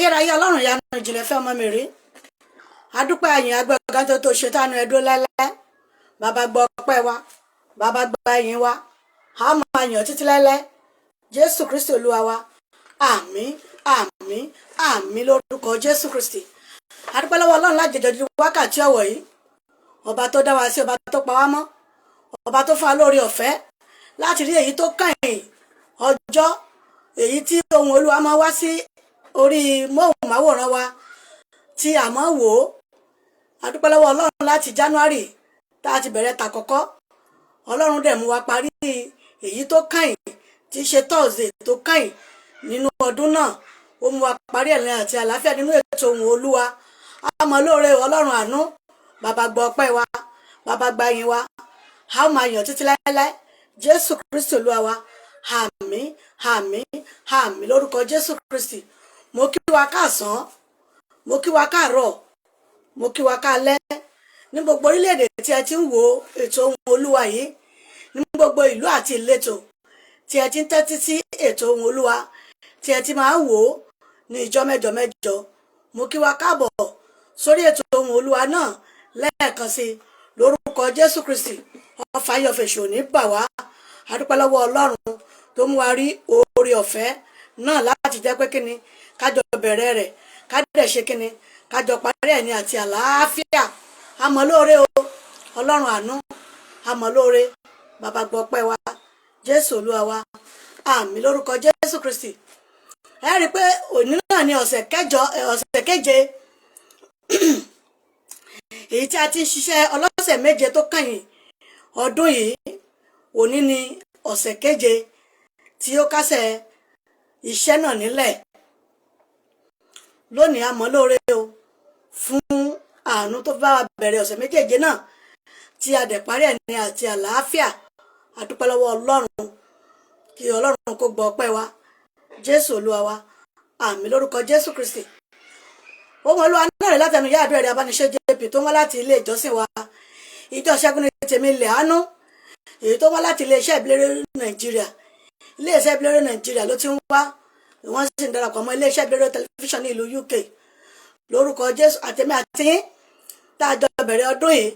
Ayérayé Ọlọ́run ìyanu, ìjìnlẹ̀ fẹ́ ọmọ mi rí, adúpẹ́ àyìn agbẹ́ọ̀gá tó ṣe tánu ẹdó lẹ́lẹ́. Bàbá, gbọ́ ọpẹ́ wa. Bàbá, gba ẹ̀yìn wa. A máa yàn títí lẹ́lẹ́. Jésù Kristi Olúwa wa. Àmín, àmín, àmín lórúkọ Jésù Kristi. Adúpẹ́ lọ́wọ́ Ọlọ́run lájẹjọ di wákàtí ọ̀wọ̀ yìí, ọba tó dá wa sí, ọba tó pa wá mọ́, ọba tó fún wa lórí ọ̀fẹ́ láti rí èyí tó kàn ọjọ́ èyí tí ohun Olúwa máa wá sí orí móhùnmáwòrán wa tí a máa wò ó. Adúpẹ́ lọ́wọ́ Ọlọ́run láti January tá a ti bẹ̀rẹ̀ tàkọ́kọ́, Ọlọ́run dẹ̀ mú wa parí èyí tó kàn, tí í ṣe Thursday tó kàn nínú ọdún náà. Ó mú wa parí ẹ̀rín àti àlàáfíà nínú ètò ohun Olúwa. Àmọ́ lóore Ọlọ́run àánú. Bàbá, gbọ́ ọpẹ́ wa. Bàbá, gba ìyìn wa. A ó máa yàn títí láéláé. Jésù Kristi Olúwa wa. Àmín, àmín, àmín lórúkọ Jésù Kristi. Mo kí wa káàsán, mo kí wa káàárọ̀, mo kí wa káalẹ́ ní gbogbo orílẹ̀-èdè tí ẹ ti ń wo ètò ohun Olúwa yìí, ní gbogbo ìlú àti ìletò tí ẹ ti ń tẹ́tí sí ètò ohun Olúwa, tí ẹ ti máa ń wò ó ní ìjọ mẹ́jọ mẹ́jọ. Mo kí wa káàbọ̀ sórí ètò ohun Olúwa náà lẹ́ẹ̀kan sí lórúkọ Jésù Kristi. Ọfà ayọ̀fẹ̀sì ò ní bà wá. A dúpẹ́ lọ́wọ́ Ọlọ́run tó mú wa rí oore ọ̀fẹ́ náà láti jẹ́ pé kíni kájọ bẹ̀rẹ̀ rẹ̀, ká dẹ̀ ṣe kíni kájọ parí ẹ̀ ní àti àlàáfíà. Àmọ́ lóore o, Ọlọ́run àánú, àmọ́ lóore. Bàbá, gbọ́ ọpẹ́ wa. Jésù Olúwa wa. Àmín lórúkọ Jésù Kristi. Ẹ rí i pé òní náà ní ọ̀sẹ̀ kẹjọ, ọ̀sẹ̀ keje èyí tí a ti ń ṣiṣẹ́ ọlọ́sẹ̀ 7 tó kàn ọdún yìí. Òní ni ọ̀sẹ̀ keje tí ó kásẹ̀ iṣẹ́ náà nílẹ̀ lónìí. Àmọ́ lóore o fún àánú tó bá wa bẹ̀rẹ̀ ọ̀sẹ̀ méjèèje náà, tí a dẹ̀ parí ẹ̀ ní àti àlàáfíà. A dúpẹ́ lọ́wọ́ Ọlọ́run. Kí Ọlọ́run kó gbọ́ ọpẹ́ wa. Jésù Olúwa wa. Àmín lórúkọ Jésù Kristi. Ohun Olúwa náà rẹ̀ látẹnu ìyá àdúrà rẹ̀ abániṣe JP tó ń wá láti ilé ìjọsìn wa, ìjọ Ṣẹ́gun ní Tèmi Ilẹ̀ Àánú, èyí tó wá láti ilé iṣẹ́ ìbílẹ̀ Nàìjíríà. Ilé iṣẹ́ ìbílẹ̀ Nàìjíríà ló ti ń wá, wọ́n sì ń darapọ̀ mọ́ ilé iṣẹ́ ìbílẹ̀ tẹlifíṣàn ní ìlú UK. Lórúkọ Jésù, àtẹ̀mí àti yín tá a jọ bẹ̀rẹ̀ ọdún yìí,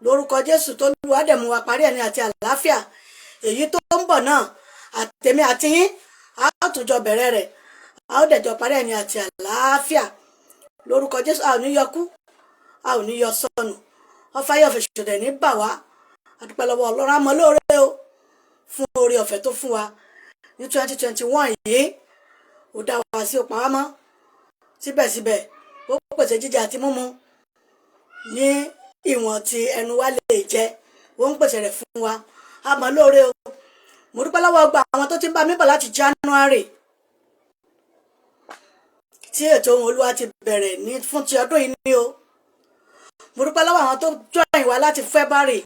lórúkọ Jésù tó lù wá dẹ̀ mú wa parí ẹ̀ ní àti àlàáfíà, èyí tó ń bọ̀ náà, àtẹ̀mí àti yín a ó tún jọ bẹ̀rẹ̀ rẹ̀, a ó dẹ̀ jọ parí ẹ̀ ní àti àlàáfíà lórúkọ Jésù. A ò ní yọ kú, a ò ní yọ sọnù, ọfà yóò fi ṣòdẹ̀ ní bà wá. A dúpẹ́ lọ́wọ́ Ọlọ́run. Àmọ́ lóore o fún oore ọ̀fẹ́ tó fún wa ní 2021 yìí. Ó dá wa sí, ó pa wá mọ́ síbẹ̀síbẹ̀, ó pèsè jíjẹ àti mímu ní ìwọ̀n tí ẹnu wa lè jẹ, ó ń pèsè rẹ̀ fún wa. Àmọ́ lóore o. Mo dúpẹ́ lọ́wọ́ gba àwọn tó ti ń bá mi bọ̀ láti January tí ètò ohun Olúwa ti bẹ̀rẹ̀ ní fún ti ọdún yìí ní o. Mo dúpẹ́ lọ́wọ́ àwọn tó join wa láti February.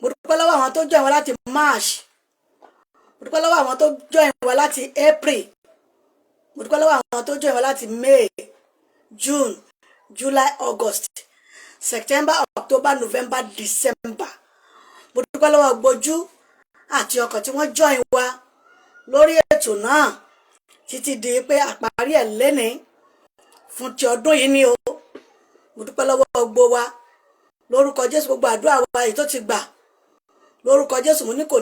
Mo dúpẹ́ lọ́wọ́ àwọn tó join wa láti March. Mo dúpẹ́ lọ́wọ́ àwọn tó join wa láti April. Mo dúpẹ́ lọ́wọ́ àwọn tó join wa láti May, June, July, August, September, October, November, December. Mo dúpẹ́ lọ́wọ́ gbojú àti ọkàn tí wọ́n join wa lórí ètò náà títí di pé àparí ẹ̀ lénìí fún ti ọdún yìí ni o. Mo dúpẹ́ lọ́wọ́ gbogbo wa lórúkọ Jésù. Gbogbo àdúrà wa èyí tó ti gbà lórúkọ Jésù, mo ní kò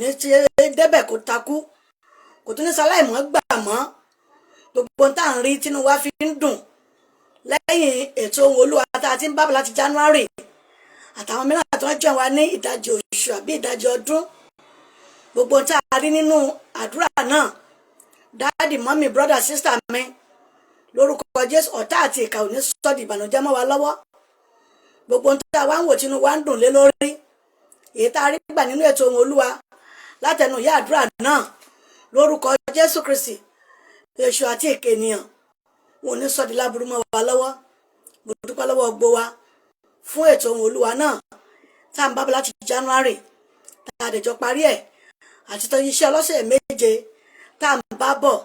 ní ṣe débẹ̀ kó takú, kò tún ní sáláìmọ́ gbà mọ́. Gbogbo tá à ń rí tínú wa fi ń dùn lẹ́yìn ètò ohun Olúwa tá a ti ń bábọ̀ láti January, àtàwọn mìíràn tó ń jẹ́ wa ní ìdajì oṣù àbí ìdajì ọdún, gbogbo tá a rí nínú àdúrà náà, daddy, mummy, brother, sister mi, lórúkọ Jésù, ọ̀tá àti ìkà ò ní sọ́ di ìbànújẹ́ mọ́ wa lọ́wọ́. Gbogbo tá a wá ń wò tínú wa ń dùn lé lórí, èyí tá a rí gbà nínú ètò ohun Olúwa látẹnu ìyá àdúrà náà, lórúkọ Jésù Kristi, èṣù àti èké ènìyàn wọn ò ní sọ́ di láburú mọ́ wa lọ́wọ́. Mo dúpẹ́ lọ́wọ́ gbogbo wa fún ètò ohun Olúwa náà tá à ń bá bọ̀ láti January tá a dẹ̀jọ́ parí ẹ̀, àti tó iṣẹ́ ọlọ́sẹ̀ 7 tá à ń bá bọ̀,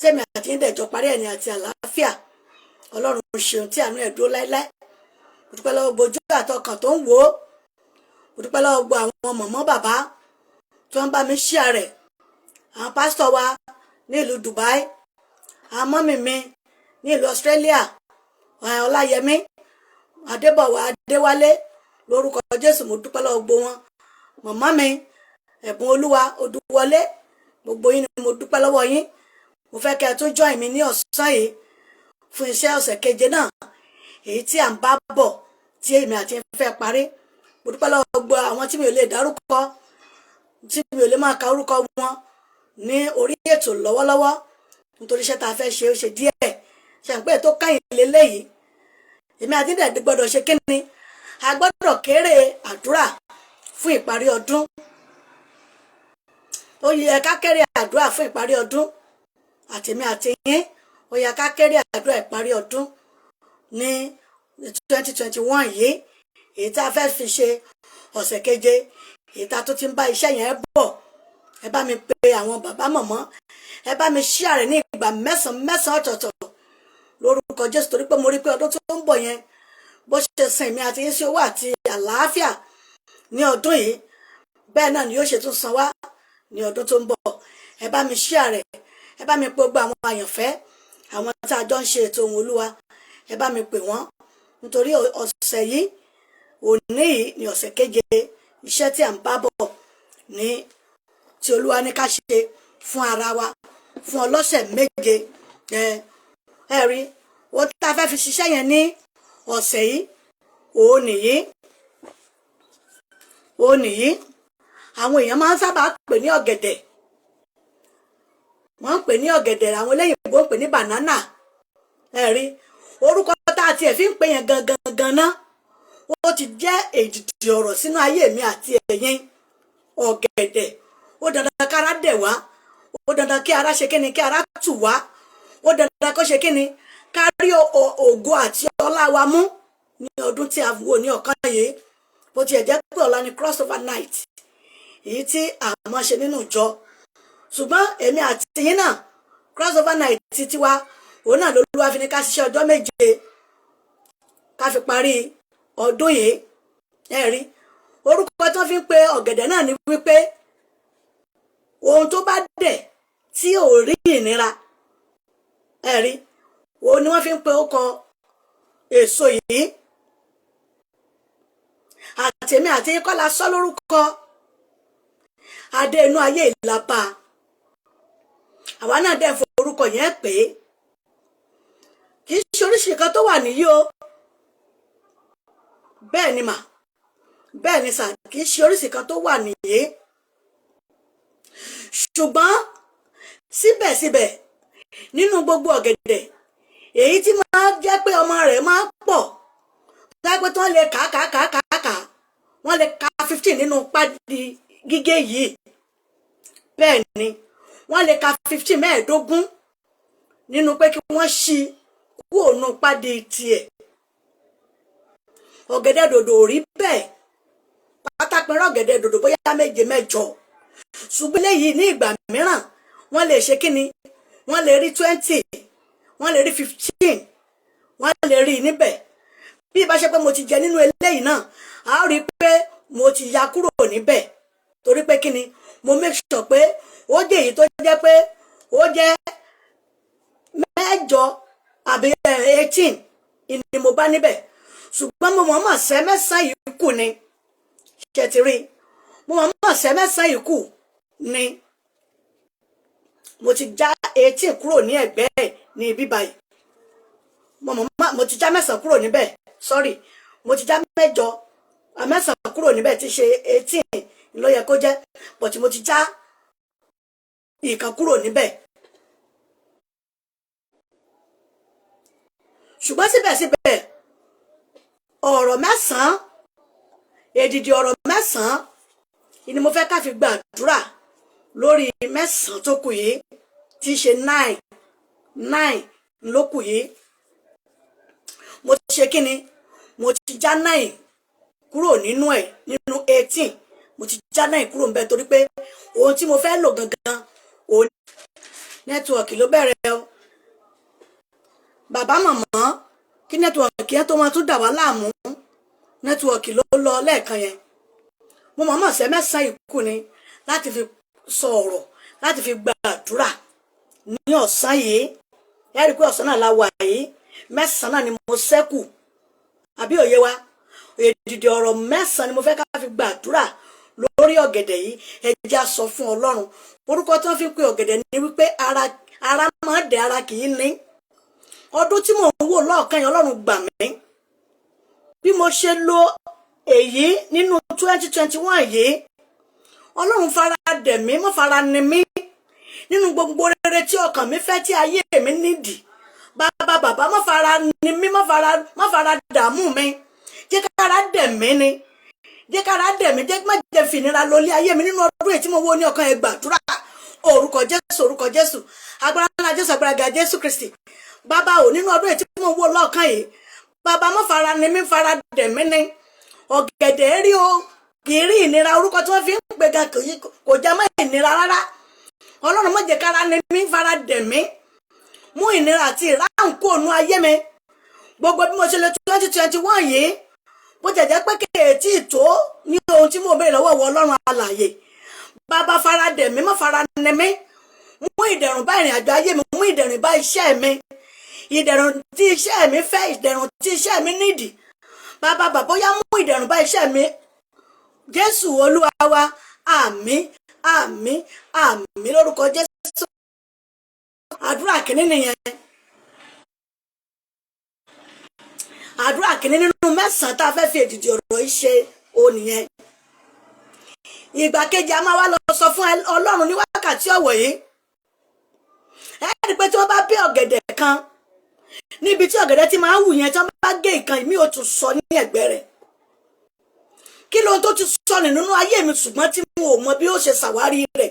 tẹ̀mí àti yín dẹ̀jọ́ parí ẹ̀ ní àti àlàáfíà. Ọlọ́run ṣeun tí àánú ẹ̀ dúró láéláé. Mo dúpẹ́ lọ́wọ́ gbogbo àtọkàn tó ń wò ó. Mo dúpẹ́ lọ́wọ́ gbogbo àwọn mọ̀mọ́, bàbá tó ń bá mi share rẹ̀, àwọn pásítọ̀ wa ní ìlú Dubai, Àwọn mummy mi ní ìlú Australia, Ọláyẹmí Adébọ̀wá, Adéwálé, lórúkọ Jésù, mo dúpẹ́ lọ́wọ́ gbogbo wọn. Màmá mi Ẹ̀bùn Olúwa Odúwọlé, gbogbo yín ni mo dúpẹ́ lọ́wọ́ yín. Mo fẹ́ kẹ́ ẹ tún join mi ní ọ̀sán yìí fún iṣẹ́ ọ̀sẹ̀ keje náà, èyí tí à ń bá bọ̀, tí èmi àti ń fẹ́ parí. Mo dúpẹ́ lọ́wọ́ gbogbo àwọn tí mi ò lè dárúkọ, tí mi ò lè máa ka orúkọ wọn ní orí ètò lọ́wọ́lọ́wọ́, nítorí iṣẹ́ tá a fẹ́ ṣe, ó ṣe díẹ̀ ṣe ń pé tó káyìn lélẹ́yìí. Èmi àti dẹ̀ gbọ́dọ̀ ṣe kíni? A gbọ́dọ̀ kéré àdúrà fún ìparí ọdún. Ó yẹ ká kéré àdúrà fún ìparí ọdún. Àtèmi àti yín, ó yẹ ká kéré àdúrà ìparí ọdún ní 2021 yìí, èyí tá a fẹ́ fi ṣe ọ̀sẹ̀ keje, èyí tá a tó ti ń bá iṣẹ́ yẹn bọ̀. Ẹ bá mi pe àwọn bàbá mọ̀mọ́, ẹ bá mi share rẹ̀ ní ìgbà mẹ́sàn-án mẹ́sàn-án ọ̀tọ̀ọ̀tọ̀ lórúkọ Jésù, torí pé mo rí pé ọdún tó ń bọ̀ yẹn, bó ṣe sin èmi àti yín sí owó àti àlàáfíà ní ọdún yìí, bẹ́ẹ̀ náà ni yóò ṣe tún san wá ní ọdún tó ń bọ̀. Ẹ bá mi share rẹ̀, ẹ bá mi pe gbogbo àwọn àyànfẹ́, àwọn tí a jọ ń ṣe ètò ohun Olúwa, ẹ bá mi pè wọ́n, nítorí ọ̀sẹ̀ yìí, òní yìí ni ọ̀sẹ̀ keje iṣẹ́ tí à ń bá bọ̀ ní tí Olúwa ní ká ṣe fún ara wa fún ọlọ́sẹ̀ 7. Ẹ rí ohun tá a fẹ́ fi ṣiṣẹ́ yẹn ní ọ̀sẹ̀ yìí, òun nìyí, òun nìyí. Àwọn èèyàn máa ń sábà pè ní ọ̀gẹ̀dẹ̀. Wọ́n ń pè ní ọ̀gẹ̀dẹ̀, àwọn eléyìnbó ń pè ní banana. Ẹ rí orúkọ tá a tiẹ̀ fi ń pè yẹn gangan ganan, ó ti jẹ́ èdìdì ọ̀rọ̀ sínú ayé mi àti ẹ̀yin. Ọ̀gẹ̀dẹ̀, ó dandan kára dẹ̀ wá, ó dandan kí ara ṣe kíni, kí ara tù wá, ó dandan kó ṣe kíni, ká rí ògo àti ọlá wa mú ní ọdún tí a wò ní ọ̀kan yìí. Bó tiẹ̀ jẹ́ pé ọ̀la ni crossover night, èyí tí a máa ṣe nínú ìjọ, ṣùgbọ́n èmi àti yín náà, crossover night tiwa, òun náà lÓlúwa fi ní ká ṣiṣẹ́ ọjọ́ 7 ká fi parí ọdún yìí. Ẹ rí orúkọ tí wọ́n fi ń pe ọ̀gẹ̀dẹ̀ náà ni wípé ohun tó bá dẹ̀ tí ò rí ìnira, ẹ rí òun ni wọ́n fi ń pe ọkọ èso yìí. Àtèmi àti yín kọ́ la sọ lórúkọ, adé inú ayé ìlàpá, àwa náà dẹ̀ forúkọ yẹn pé. Kì í ṣe oríṣi kan tó wà níyí o. Bẹ́ẹ̀ ni mà, bẹ́ẹ̀ ni sà, kì í ṣe oríṣi kan tó wà nìyí. Ṣùgbọ́n síbẹ̀síbẹ̀, nínú gbogbo ọ̀gẹ̀dẹ̀, èyí tí máa jẹ́ pé ọmọ rẹ̀ máa pọ̀, pé tí wọ́n lè kà kà kà kà kà, wọ́n lè ka 15 nínú pádì gígé yìí. Bẹ́ẹ̀ ni, wọ́n lè ka 15, 15, nínú pé kí wọ́n ṣí kúrò nínú pádì tiẹ̀. Ọ̀gẹ̀dẹ̀ dòdò ò rí bẹ́ẹ̀. Pátápẹ́rẹ́ ọ̀gẹ̀dẹ̀ dòdò bóyá méje, mẹ́jọ. Ṣùgbọ́n eléyìí, ní ìgbà mìíràn, wọ́n lè ṣe kíni, wọ́n lè rí 20, wọ́n lè rí 15, wọ́n lè rí níbẹ̀. Bí ìbá ṣe pé mo ti jẹ nínú eléyìí náà, a ó rí i pé mo ti ya kúrò níbẹ̀, torí pé kíni, mo make sure pé ó jẹ́ èyí tó jẹ́ pé ó jẹ́ mẹ́jọ àbí 18 ni mo bá níbẹ̀. Ṣùgbọ́n mo mọ̀ọ́mọ̀ sẹ́ mẹ́sàn-án yìí kù ni. Ṣe ti rí? Mo mọ̀ọ́mọ̀ sẹ́ mẹ́sàn-án yìí kù ni. Mo ti já 18 kúrò ní ẹ̀gbẹ́ ẹ̀ ní ibi báyìí. Mo mọ̀ọ́mọ̀, mo ti já mẹ́sàn-án kúrò níbẹ̀. Sorry, mo ti já mẹ́jọ, mẹ́sàn-án kúrò níbẹ̀, tí ṣe 18 ló yẹ kó jẹ́, but mo ti já ìkan kúrò níbẹ̀. Ṣùgbọ́n síbẹ̀síbẹ̀, ọ̀rọ̀ mẹ́sàn-án, èdìdì ọ̀rọ̀ mẹ́sàn-án ni mo fẹ́ ká fi gbàdúrà lórí mẹ́sàn-án tó kù yìí, tí í ṣe nine nine ló kù yìí. Mo ti ṣe kí ni? Mo ti já nine kúrò nínú ẹ̀. Nínú 18, mo ti já nine kúrò níbẹ̀, torí pé ohun tí mo fẹ́ lò gangan òun. Network ló bẹ̀rẹ̀ o. Bàbá màmá, kí network yẹn tó máa tún dà wá láàmú, network ló lọ lẹ́ẹ̀kan yẹn. Mo mọ̀ọ́mọ̀ sẹ́ mẹ́sàn-án ìkú ni láti fi sọ ọ̀rọ̀, láti fi gbàdúrà ní ọ̀sán yìí. Ẹ rí i pé ọ̀sán náà la wà yìí, 9 náà ni mo ṣẹ́kù, àbí òye wa? Èdìdì ọ̀rọ̀ 9 ni mo fẹ́ ká fi gbàdúrà lórí ọ̀gẹ̀dẹ̀ yìí. Ẹ jẹ́ á sọ fún Ọlọ́run. Orúkọ tí wọ́n fi ń pe ọ̀gẹ̀dẹ̀ ni wípé ara máa dẹ̀, ara kì í ní. Ọdún tí mò ń wò lọ́ọ̀kan yẹn, Ọlọ́run gbà mí. Bí mo ṣe lo èyí nínú 2021 yìí, Ọlọ́run fara dẹ̀ mí, mọ́ fara ni mí nínú gbogbo rere tí ọkàn mi fẹ́, tí ayé mi nídìí. Bàbá, bàbá, mọ́ fara ni mí, mọ́ fara dààmú mi. Jẹ́ kára dẹ̀ mí ni, jẹ́ kára dẹ̀ mí, jẹ́ má jẹ́ fìnira lólé ayé mi nínú ọdún èyí tí mo wò ní ọkàn. Ẹ gbàdúrà. Orúkọ Jésù, orúkọ Jésù, agbára ńlá Jésù, agbára ga Jésù Kristi. Bàbá ò, nínú ọdún èyí tí mo wò lọ́ọ̀kan yìí, bàbá, mọ́ fara ni mí, fara dẹ̀ mí ni. Ọ̀gẹ̀dẹ̀ rí o, kì í rí ìnira. Orúkọ tí wọ́n fi ń pè gan kò já mọ́ ìnira rárá. Ọlọ́run, má jẹ́ kára ni mí, fara dẹ̀ mí, mú ìnira àti ìráhùn kó nu ayé mi. Gbogbo bí mo ṣe lè 2021 yìí, bó jẹ́ jẹ́ pé kéètì tó ní ohun tí mo béèrè lọ́wọ́ wọ Ọlọ́run alààyè, bàbá, fara dẹ̀ mí, má fara ni mí. Mú ìdẹ̀rùn bá ìrìn àjò ayé mi, mú ìdẹ̀rùn bá iṣẹ́ mi, ìdẹ̀rùn tí iṣẹ́ mi fẹ́, ìdẹ̀rùn tí iṣẹ́ mi nídìí. Bàbá, bàbá, ó yá, mú ìdẹ̀rùn bá iṣẹ́ mi. Jésù Olúwa wa, àmín, àmín, àmín lórúkọ Jésù. Àdúrà kìíní nìyẹn. Àdúrà kìíní nínú 9 tá a fẹ́ fi èdìdì ọ̀rọ̀ yìí ṣe ó nìyẹn. Ìgbà kejì, a máa wá lọ sọ fún Ọlọ́run ní wákàtí ọ̀wọ̀ yìí. Ẹ rí i pé tí wọ́n bá bí ọ̀gẹ̀dẹ̀ kan níbi tí ọ̀gẹ̀dẹ̀ ti máa ń wù yẹn, tí wọ́n bá gé ìkan, ìmí ò tún sọ ní ẹ̀gbẹ́ rẹ̀. Kí lóhun tó ti sọnù nínú ayé mi, ṣùgbọ́n tí mo ò mọ bí ó ṣe ṣàwárí rẹ̀?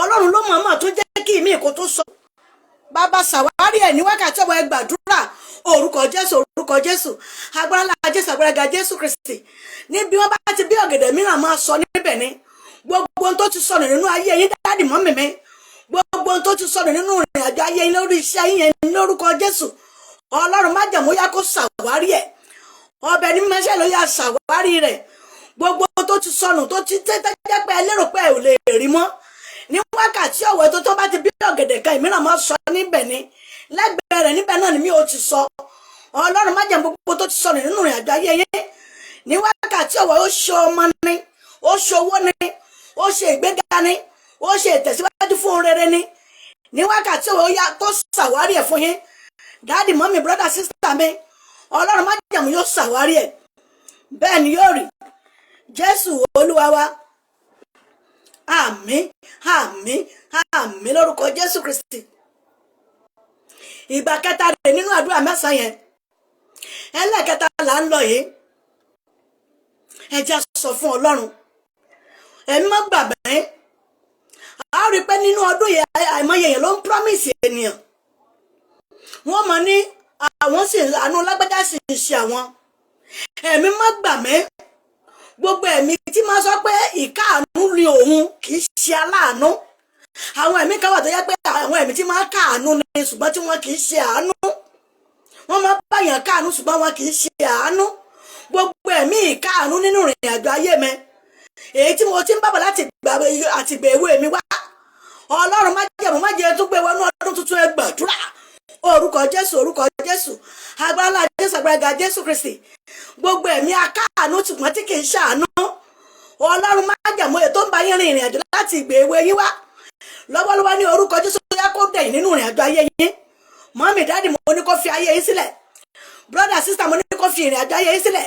Ọlọ́run ló mọ̀ọ́mọ̀ tó jẹ́ kí ìmí kò tó sọ. Bàbá, ṣàwárí ẹ̀ ní wákàtí ọ̀wọ̀. Ẹ gbàdúrà. Orúkọ Jésù, orúkọ Jésù, agbára ńlá Jésù, agbára ga Jésù Kristi. Níbi wọ́n bá ti bí ọ̀gẹ̀dẹ̀ mìíràn, máa sọ níbẹ̀ ni. Gbogbo ohun tó ti sọnù nínú ayé yín, daddy, mummy mi, gbogbo ohun tó ti sọnù nínú ìrìn àjò ayé yín, lórí iṣẹ́ yín yẹn, lórúkọ Jésù, Ọlọ́run májẹ̀mú, yá kó ṣàwárí ẹ̀. Ọbẹ̀ ní mẹ́sẹ̀ ló yá ṣàwárí rẹ̀. Gbogbo tó ti sọnù, tó ti tẹ́tẹ́ jẹ́ pé ẹ lérò pé ẹ ò lè rí mọ́, ní wákàtí ọ̀wọ́ tó bá ti bí ọ̀gẹ̀dẹ̀ kan, ìmíràn máa sọ níbẹ̀ ni, lẹ́gbẹ̀ẹ́ rẹ̀ níbẹ̀ náà ni mi ò ti sọ. Ọlọ́run májẹ̀mú, gbogbo tó ti sọnù nínú ìrìn àjò ayé yín ní wákàtí ọ̀wọ́, ó ṣe ọmọ ni, ó ṣe owó ni, ó ṣe ìgbéga ni, ó ṣe ìtẹ̀síwájú fún ohun rere ni, ní wákàtí ọ̀wọ́, ó yá kó ṣàwárí ẹ̀ fún yín. Daddy, mummy, brother, sister mi, Ọlọ́run májẹ̀mú yóò ṣàwárí ẹ̀. Bẹ́ẹ̀ ni yóò rí. Jésù Olúwa wa, àmín, àmín, àmín lórúkọ Jésù Kristi. Ìgbà kẹta rẹ̀ nínú àdúrà 9 yẹn, ẹlẹ́ẹ̀kẹta là ń lọ yìí. Ẹ jẹ́ sọ fún Ọlọ́run. Ẹ̀mí má gbàgbé, a rí i pé nínú ọdún yìí, àìmọye èèyàn ló ń promise ènìyàn. Wọ́n mọ̀ ní àwọn sì àánú lágbájá sì ń ṣe àwọn. Ẹ̀mí má gbà mí, gbogbo ẹ̀mí tí máa sọ pé ìkáàánú ni òun, kì í ṣe aláàánú. Àwọn ẹ̀mí kan wà tó yẹ pé àwọn ẹ̀mí tí máa káàánú ni, ṣùgbọ́n tí wọ́n kì í ṣe àánú. Wọ́n máa báyàn káàánú, ṣùgbọ́n wọn kì í ṣe àánú. Gbogbo ẹ̀mí ìkáàánú nínú ìrìn àjò ayé mi, èyí tí mo ti ń bàbà láti gbà àtìgbà èwe mi wá, Ọlọ́run májẹ̀mú, má jẹ́ tún gbé wọnú ọdún tuntun. Ẹ gbàdúrà. Orúkọ Jésù, orúkọ Jésù, agbára Jésù, agbára Jésù Kristi. Gbogbo ẹ̀mí akáàánú ṣùgbọ́n tí kì í ṣàánú, Ọlọ́run májẹ̀mú, ètò ń bá yín rin ìrìn àjò láti ìgbà èwe yín wá, lọ́wọ́lọ́wọ́ ní orúkọ Jésù, yá kó dẹ̀yìn nínú ìrìn àjò ayé yín. Mummy, daddy, mo ní kó fi ayé yín sílẹ̀. Brother, sister, mo ní kó fi ìrìn àjò ayé yín sílẹ̀.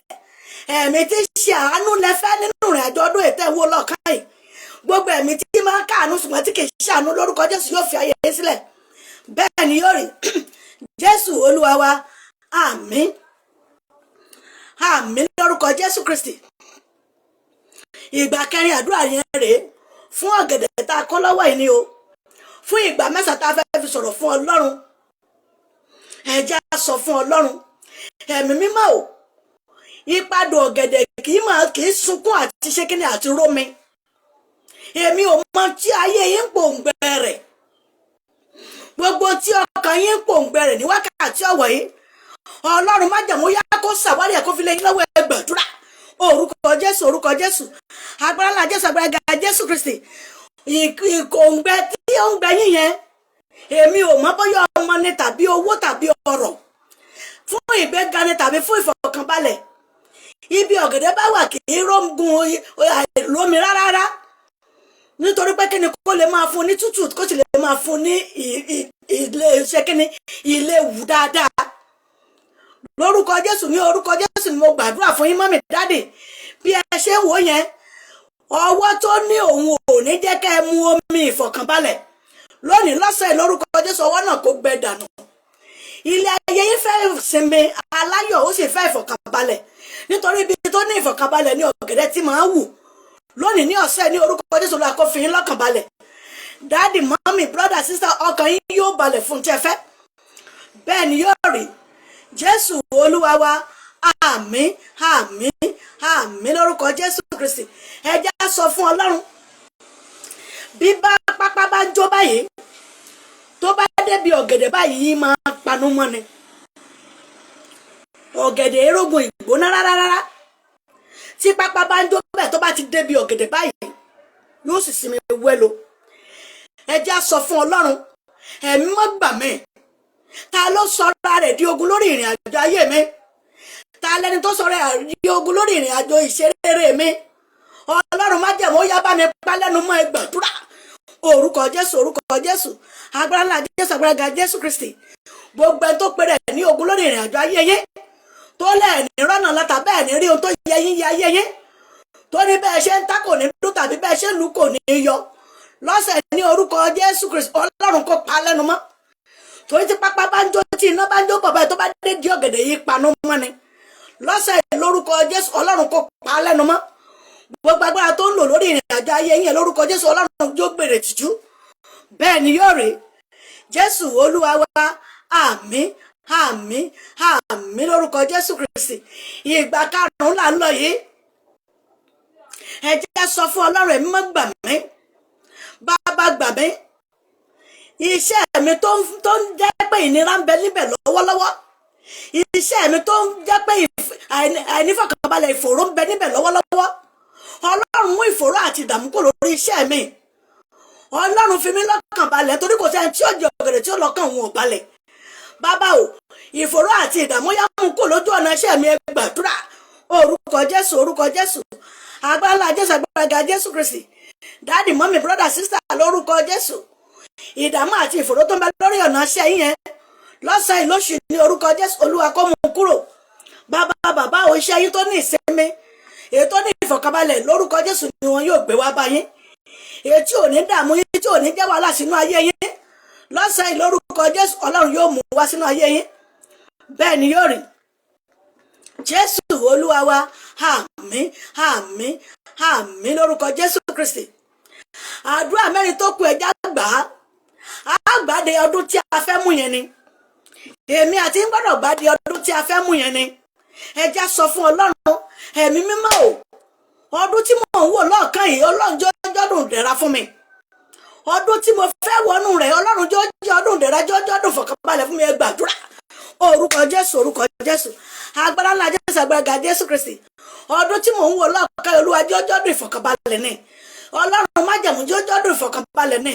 Ẹ̀mí tí ń ṣe àánú lẹ́fẹ́ nínú ìrìn àjò ọdún ètò ẹ̀wọ̀ lọ́ọ̀kan yìí, gbogbo ẹ̀mí tí máa ń káàánú ṣùgbọ́n tí kì í ṣàánú, lórúkọ Jésù, yóò fi ayé yín sílẹ̀. Bẹ́ẹ̀ ni yóò rí. Jésù Olúwa wa, àmín, àmín lórúkọ Jésù Kristi. Ìgbà kẹrin àdúrà yẹn rèé fún ọ̀gẹ̀dẹ̀ tá a kọ́ lọ́wọ́ yìí ni o. Fún ìgbà 9 tá a fẹ́ fi sọ̀rọ̀ fún Ọlọ́run, ẹ jẹ́ á sọ fún Ọlọ́run. Ẹ̀mí mímọ́ o, ìpadò ọ̀gẹ̀dẹ̀ kì í máa kì í sunkún àti ṣé kíni àti rómi. Èmi ò mọ tí ayé yín ń pòǹgbẹ rẹ̀, gbogbo tí ọkàn yín ń pòǹgbẹ rẹ̀ ní wákàtí ọ̀wọ̀ yìí, Ọlọ́run májẹ̀mú, yá kó ṣàwárí ẹ̀, kó fi lé yín lọ́wọ́. Ẹ gbàdúrà. Orúkọ Jésù, orúkọ Jésù, agbára ńlá Jésù, agbára ga Jésù Kristi. Ìkòǹgbẹ tí ó ń gbẹ yín yẹn. Èmi ò mọ̀ bóyá ọmọ ni tàbí owó tàbí ọrọ̀, fún ìgbéga ni tàbí fún ìfọ̀kànbalẹ̀. Ibi ọ̀gẹ̀dẹ̀ bá wà, kì í rógun àìlómi rárá, nítorí pé kíni, kó lè máa fún ní tútù, kó sì lè máa fún ní ilé iṣẹ́, kíni, ilé wù dáadáa. Lórúkọ Jésù, ní orúkọ Jésù ni mo gbàdúrà fún yín, mummy, daddy. Bí ẹ ṣe ń wò yẹn, ọwọ́ tó ní òun ò ní jẹ́ kẹ́ ẹ mu omi ìfọ̀kànbalẹ̀ lónìí, lọ́sẹ̀, lórúkọ Jésù, ọwọ́ náà kó gbẹ dànù. Ilé ayé yín fẹ́ sinmi aláyọ̀, ó sì fẹ́ ìfọ̀kànbalẹ̀, nítorí ibi tó ní ìfọ̀kànbalẹ̀ ní ọ̀gẹ̀dẹ̀ tí máa ń wù. Lónìí, ní ọ̀sẹ̀, ní orúkọ Jésù, ló kó fi yín lọ́kàn balẹ̀. Daddy, mummy, brother, sister, ọkàn yín yóò balẹ̀ fún tí ẹ fẹ́. Bẹ́ẹ̀ ni yóò rí. Jésù Olúwa wa. Àmín, àmín, àmín lórúkọ Jésù Kristi. Ẹ jẹ́ sọ fún Ọlọ́run, bí bá pápá bá ń jó báyìí, tó bá débi ọ̀gẹ̀dẹ̀ báyìí, máa panu mọ́ ni. Ọ̀gẹ̀dẹ̀ erógun ìgbóná rárá rárá. Tí pápá bá ń jó bẹ́ẹ̀, tó bá ti débi ọ̀gẹ̀dẹ̀ báyìí, yóò sì sinmi wẹ́lo. Ẹ jẹ́ sọ fún Ọlọ́run, ẹ̀mí mọ́ gbà mí. Ta ló sọra rẹ̀ di ogun lórí ìrìn àjò ayé mi? Ta lẹni tó sọra rẹ̀ di ogun lórí ìrìn àjò ìṣeré mi? Ọlọ́run májẹ̀mú, ó yá, bá mi pa lẹ́nu mọ́. Ẹ gbàdúrà. Orúkọ Jésù, orúkọ Jésù, agbára ńlá Jésù, agbára ga Jésù Kristi. Gbogbo ẹni tó pe rẹ̀ ní ogun lórí ìrìn àjò ayé yín, tó lẹ́ẹ̀ní rọ́nà látà, bẹ́ẹ̀ ní rí ohun tó yẹ yín yẹ ayé yín, tó ní bẹ́ẹ̀ ṣe ń tá kò ní dún tàbí bẹ́ẹ̀ ṣe ń lù kò ní yọ, lọ́sẹ̀, ní orúkọ Jésù Kristi, Ọlọ́run kó pa lẹ́nu mọ́. Torí tí pápá bá ń jó, tí iná bá ń jó bàbá yìí, tó bá dé di ọ̀gẹ̀dẹ̀ yìí, panu mọ́ ni. Lọ́sẹ̀, lórúkọ Jésù, Ọlọ́run kó pa lẹ́nu mọ́. Gbogbo agbára tó ń lò lórí ìrìn àjò ayé yín, lórúkọ Jésù, Ọlọ́run jó gbèrè tìjú. Bẹ́ẹ̀ ni yóò rí. Jésù Olúwa wa. Àmín, àmín, àmín lórúkọ Jésù Kristi. Ìgbà karùnún là ń lọ yìí. Ẹ jẹ́ sọ fún Ọlọ́run, ẹ̀mí mọ́ gbà mí, bàbá gbà mí. Iṣẹ́ mi tó ń jẹ́ pé ìnira ń bẹ níbẹ̀ lọ́wọ́lọ́wọ́, iṣẹ́ mi tó ń jẹ́ pé àìnífọ̀kànbalẹ̀, ìfòòró ń bẹ níbẹ̀ lọ́wọ́lọ́wọ́, Ọlọ́run mú ìfòòró àti ìdààmú kúrò lórí iṣẹ́ mi. Ọlọ́run fi mí lọ́kàn balẹ̀, torí kò sẹ́ni tí ó jẹ ọ̀gẹ̀dẹ̀ tí ó lọ́kàn òun ò balẹ̀. Bàbá o, ìfòòró àti ìdààmú, yá, mú kó lójú ọ̀nà iṣẹ́ mi. Ẹ gbàdúrà. Orúkọ Jésù, orúkọ Jésù, agbára Jésù, agbára ga Jésù Kristi. Daddy, mummy, brother, sister, lórúkọ Jésù, ìdààmú àti ìfòòró tó ń bẹ lórí ọ̀nà iṣẹ́ yín yẹn, lọ́sàn-án yìí, lóṣù, ní orúkọ Jésù, Olúwa kó mú kúrò. Bàbá, bàbá o, iṣẹ́ yín tó ní ìsinmi, èyí tó ní ìfọ̀kànbalẹ̀, lórúkọ Jésù ni wọn yóò gbé wá bá yín. Èyí tí ò ní dààmú yín, tí ò ní jẹ́ wàhálà sínú ayé yín, lọ́sàn-án yìí, lórúkọ Jésù, Ọlọ́run yóò mú wá sínú ayé yín. Bẹ́ẹ̀ ni yóò rí. Jésù Olúwa wa. Àmín, àmín, àmín lórúkọ Jésù Kristi. Àdúrà mẹ́rin tó kù, ẹja gbà á. Á gbà de ọdún tí a fẹ́ mú yẹn ni. Èmi àti ń gbọ́dọ̀ gbà de ọdún tí a fẹ́ mú yẹn ni. Ẹja sọ fún Ọlọ́run, ẹ̀mí mímọ́ o, ọdún tí mò ń wò lọ́ọ̀kan yìí, Ọlọ́run jọ̀ọ́ jọ́dún ìdẹ̀ra fún mi. Ọdún tí mo fẹ́ wọnú rẹ̀, Ọlọ́run jọ̀ọ́ jẹ́ ọdún ìdẹ̀ra, jọ̀ọ́ jọ́dún fọkànbalẹ̀ fún mi. Ẹ gbàdúrà. Orúkọ Jésù, orúkọ Jésù, agbára ńlá Jésù, agbára ga Jésù Kristi. Ọdún tí mò ń wò lọ́ọ̀kan, Olúwa, jọ̀ọ́ jọ́dún ìfọ̀kànbalẹ̀ ni. Ọlọ́run májẹ̀mú, jọ̀ọ́ jọ́dún ìfọ̀kànbalẹ̀ ni.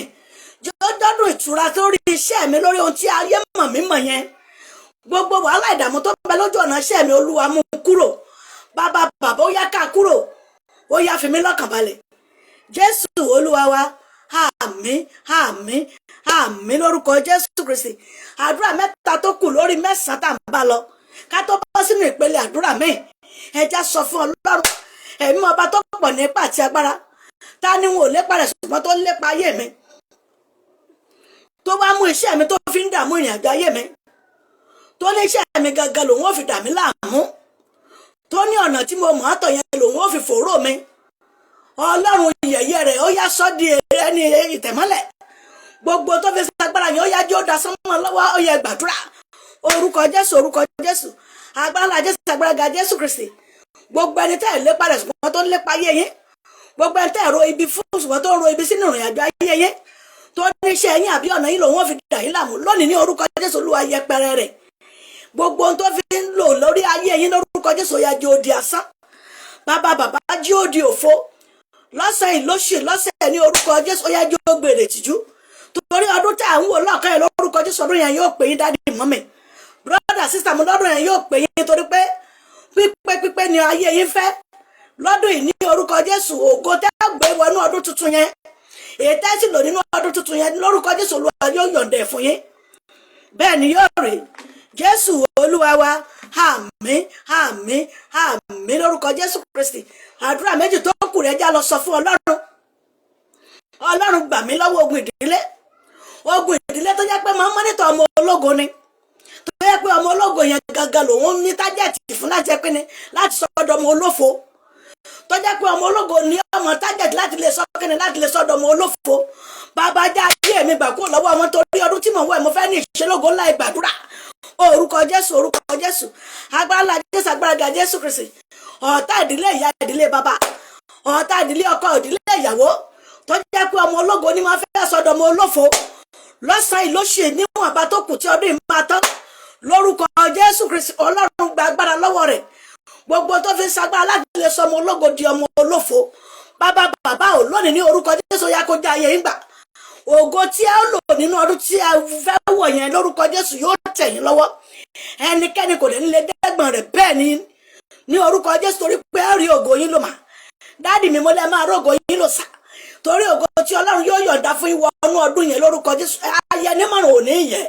Jọ̀ọ́ jọ́dún ìtura lórí iṣẹ́ mi, lórí ohun tí ayé mọ̀ mí mọ̀ yẹn. Gbogbo wàhálà, ìdààmú tó ń bẹ lójú ọ̀nà iṣẹ́ mi, Olúwa, mú kúrò. Bàbá, bàbá, ó yá, ká kúrò. Ó yá, fi mí lọ́kàn balẹ̀. Jésù Olúwa wa. Àmín, àmín, àmín lórúkọ Jésù Kristi. Àdúrà mẹ́ta tó kù lórí mẹ́sàn-án tá à ń bá lọ, ká tó bọ́ sínú ìpele àdúrà míì, ẹja sọ fún Ọlọ́run, ẹ̀mí ọba tó pọ̀ nípa àti agbára. Ta ni wọn ò lépa rẹ̀, ṣùgbọ́n tó ń lépa ayé mi, tó wá mú iṣẹ́ mi tó fi ń dààmú ìrìn àjò ayé mi, tó ní iṣẹ́ mi gangan lòun ò fi dà mí láàmú, tó ní ọ̀nà tí mo mọ̀ ọ́ tọ̀ yẹn lòun ò fi fòró mi? Ọlọ́run, yẹ̀yẹ́ rẹ̀, ó yá, sọ́ di ẹni ìtẹ̀mọ́lẹ̀. Gbogbo tó fi sagbára yẹn, ó yá, jẹ́ ó da sánmọ́ lọ́wọ́. Ó yẹ gbàdúrà. Orúkọ Jésù, orúkọ Jésù, agbára ńlá Jésù, agbára ga Jésù Kristi. Gbogbo ẹni tẹ́ ẹ̀ lépa rẹ̀, ṣùgbọ́n tó ń lépa ayé yín, gbogbo ẹni tẹ́ ẹ̀ ro ibi fún, ṣùgbọ́n tó ń ro ibi sínú ìrìn àjò ayé yín, tó ní iṣẹ́ yín àbí ọ̀nà yín lòun ò fi dà yín láàmú, lónìí, ní orúkọ Jésù, Olúwa yẹpẹrẹ rẹ̀. Gbogbo ohun tó fi ń lò lórí ayé yín, lórúkọ Jésù, ó yá, jẹ́ ó di asán. Bàbá, bàbá, jí ó di òfo. Lọ́sẹ̀ yìí, lóṣù, lọ́sẹ̀, ní orúkọ Jésù, ó yá, jẹ́ ó gbèrè tìjú. Torí ọdún tí à ń wò lọ́ọ̀kan yẹn, lórúkọ Jésù, ọdún yẹn yóò pè yín. Daddy, mummy, brother, sister mi, lọ́dún yẹn yóò pè yín, torí pé pípé pípé ni ayé yín fẹ́ lọ́dún yìí. Ní orúkọ Jésù, ògo tẹ́ gbé wọnú ọdún tuntun yẹn, èyí tẹ́ sì lò nínú ọdún tuntun yẹn, lórúkọ Jésù, Olúwa yóò yọ̀ǹda ẹ̀ fún yín. Bẹ́ẹ̀ ni yóò rí. Jésù Olúwa wa. Àmín, àmín, àmín lórúkọ Jésù Kristi. Àdúrà méjì tó kù rẹ̀, já lọ sọ fún Ọlọ́run. Ọlọ́run, gbà mí lọ́wọ́ ogun ìdílé, ogun ìdílé tó jẹ́ pé máa ń monitor ọmọ ológo ni, tó jẹ́ pé ọmọ ológo yẹn gangan lòun ní target fún láti jẹ́ pé ni láti sọ́dọ̀ ọmọ olófo, tó jẹ́ pé ọmọ ológo ní ọmọ target láti lè sọ kíni, láti lè sọ́dọ̀ ọmọ olófo. Bàbá, já ayé mi gbà kúrò lọ́wọ́ wọn, torí ọdún tí mò ń wọ̀ ẹ́, mo fẹ́ ní ìṣelógo ńlá. Ìgbàdúrà. Orúkọ Jésù, orúkọ Jésù, agbára ńlá Jésù, agbára ga Jésù Kristi. Ọ̀tá ìdílé ìyá, ìdílé bàbá, ọ̀tá ìdílé ọkọ, ìdílé ìyàwó, tó jẹ́ pé ọmọ ológo ni máa fẹ́ sọ́dọ̀ ọmọ olófo lọ́sàn-án ìlóṣù níwọ̀nba tó kù tí ọdún yìí máa tán, lórúkọ Jésù Kristi, Ọlọ́run, gba agbára lọ́wọ́ rẹ̀. Gbogbo tó fi ń sagbára láti lè sọ ọmọ ológo di ọmọ olófo, bàbá, bàbá ò, lónìí ní orúkọ Jésù, yá kó já ayé yín gbà. Ògo tí ẹ lò nínú ọdún tí ẹ fẹ́ wọ̀ yẹn, lórúkọ Jésù, yóò tẹ̀ yín lọ́wọ́. Ẹnikẹ́ni kò lè nílé dẹ́gbọ̀n rẹ̀. Bẹ́ẹ̀ ni ní orúkọ Jésù, torí pé ẹ rí ògo yín lò mà. Daddy mi, mo lẹ́ máa rógo yín lò sá, torí ògo tí Ọlọ́run yóò yọ̀ǹda fún yín wọnú ọdún yẹn, lórúkọ Jésù, ayé nímọ̀ràn ò ní yẹ.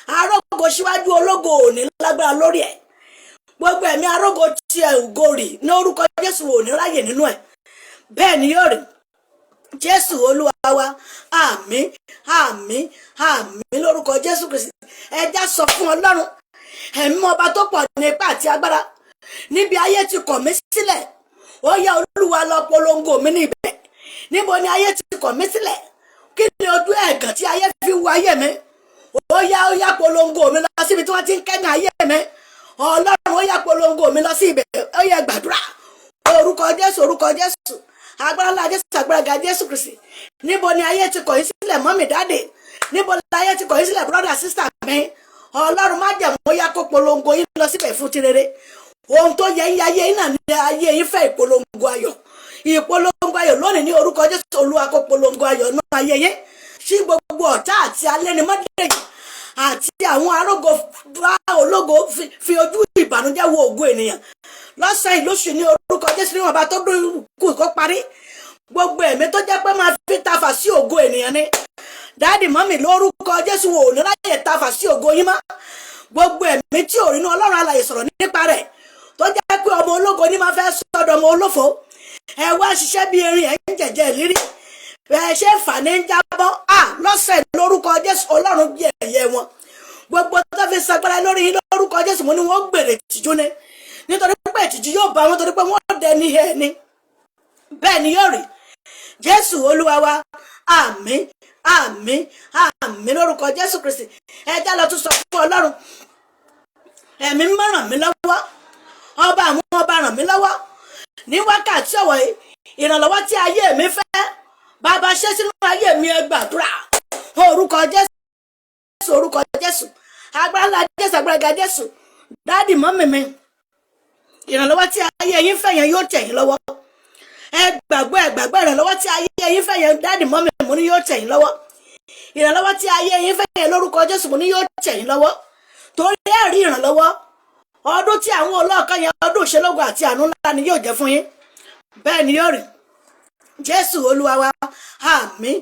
Arógo síwájú ológo ò ní lágbára lórí ẹ̀. Gbogbo ẹ̀mí arógo tí ẹ̀ ògo rì, ní orúkọ Jésù, ò ní ráyè nínú ẹ̀. Bẹ́ẹ̀ ni yóò rí. Jésù Olúwa wa. Àmín, àmín, àmín lórúkọ Jésù Kristi. Ẹja sọ fún Ọlọ́run ẹ̀mí ọba tó pọ̀ ní ipá àti agbára. Níbi ayé ti kọ̀ mí sílẹ̀, ó yá, Olúwa, lọ polongo mi ní ibẹ̀. Níbo ni ayé ti kọ̀ mí sílẹ̀? Kí ni ojú ẹ̀gàn tí ayé fi wo ayé mi? Ó yá, ó yá, polongo mi lọ síbi tí wọ́n ti ń kẹ́gàn ayé mi. Ọlọ́run, ó yá, polongo mi lọ sí ibẹ̀. Ó yẹ gbàdúrà. Orúkọ Jésù, orúkọ Jésù, agbára ńlá Jésù, agbára ga Jésù Kristi. Níbo ni ayé ti kọ̀ yín sílẹ̀, mummy, daddy? Níbo ni ayé ti kọ̀ yín sílẹ̀, brother, sister mi? Ọlọ́run májẹ̀mú, ó yá, kó polongo yín lọ síbẹ̀ fún ti rere. Ohun tó yẹ yín, ayé yín náà ní ayé yín fẹ́, ìpolongo ayọ̀, ìpolongo ayọ̀. Lónìí ní orúkọ Jésù, Olúwa kó polongo ayọ̀ náà ayé yín sí gbogbo ọ̀tá àti alẹ́nimọ́dẹ̀yìn àti àwọn arógo bá ológo fi ojú ìbànújẹ́ wo ògo ènìyàn lọ́sàn yìí, lóṣù, ní orúkọ Jésù, níwọ̀nba tó dún kù kó parí, gbogbo ẹ̀mí tó jẹ́ pé máa fi tafà sí ògo ènìyàn ni, daddy, mummy, lórúkọ Jésù, wò ní láyè tafà sí ògo yín mọ́. Gbogbo ẹ̀mí tí ò rínú Ọlọ́run alàyè sọ̀rọ̀ nípa rẹ̀, tó jẹ́ pé ọmọ ológo ní máa fẹ́ sọ́dọ̀ ọmọ olófo, ẹ wá ṣiṣẹ́ bí erin, ẹ̀ ń jẹ̀jẹ̀ lírí, ẹ ṣe fà ní ń jábọ́ à lọ́sẹ̀, lórúkọ Jésù, Ọlọ́run bí ẹ̀yẹ wọn. Gbogbo tó fi sagbára lórí yín, lórúkọ Jésù, mo ní wọ́n gbèrè tìjú ni, nítorí pé ìtìjú yóò bá wọn, torí pé wọ́n dẹ ní ẹ ni. Bẹ́ẹ̀ ni yóò rí. Jésù Olúwa wa. Àmín, àmín, àmín lórúkọ Jésù Kristi. Ẹ já lọ tún sọ fún Ọlọ́run ẹ̀mí mímọ́, ràn mí lọ́wọ́. Ọba àwọn ọba, ràn mí lọ́wọ́ ní wákàtí ọ̀wọ̀ yìí. Ìrànlọ́wọ́ tí ayé mi fẹ́, bàbá, ṣe sínú ayé mi. Ẹ gbàdúrà. Orúkọ Jésù, orúkọ Jésù, agbára ńlá Jésù, agbára ga Jésù. Daddy, mummy mi, ìrànlọ́wọ́ tí ayé yín fẹ́ yẹn yóò tẹ̀ yín lọ́wọ́. Ẹ gbàgbọ́, ẹ gbàgbọ́. Ìrànlọ́wọ́ tí ayé yín fẹ́ yẹn, daddy, mummy, mo ní yóò tẹ̀ yín lọ́wọ́. Ìrànlọ́wọ́ tí ayé yín fẹ́ yẹn, lórúkọ Jésù, mo ní yóò tẹ̀ yín lọ́wọ́, torí ẹ rí ìrànlọ́wọ́. Ọdún tí àwọn olóòkan yẹn, ọdún ìṣelógo àti àánú ńlá ni yóò jẹ́ fún yín. Bẹ́ẹ̀ ni yóò rí. Jésù Olúwa wa. Àmín,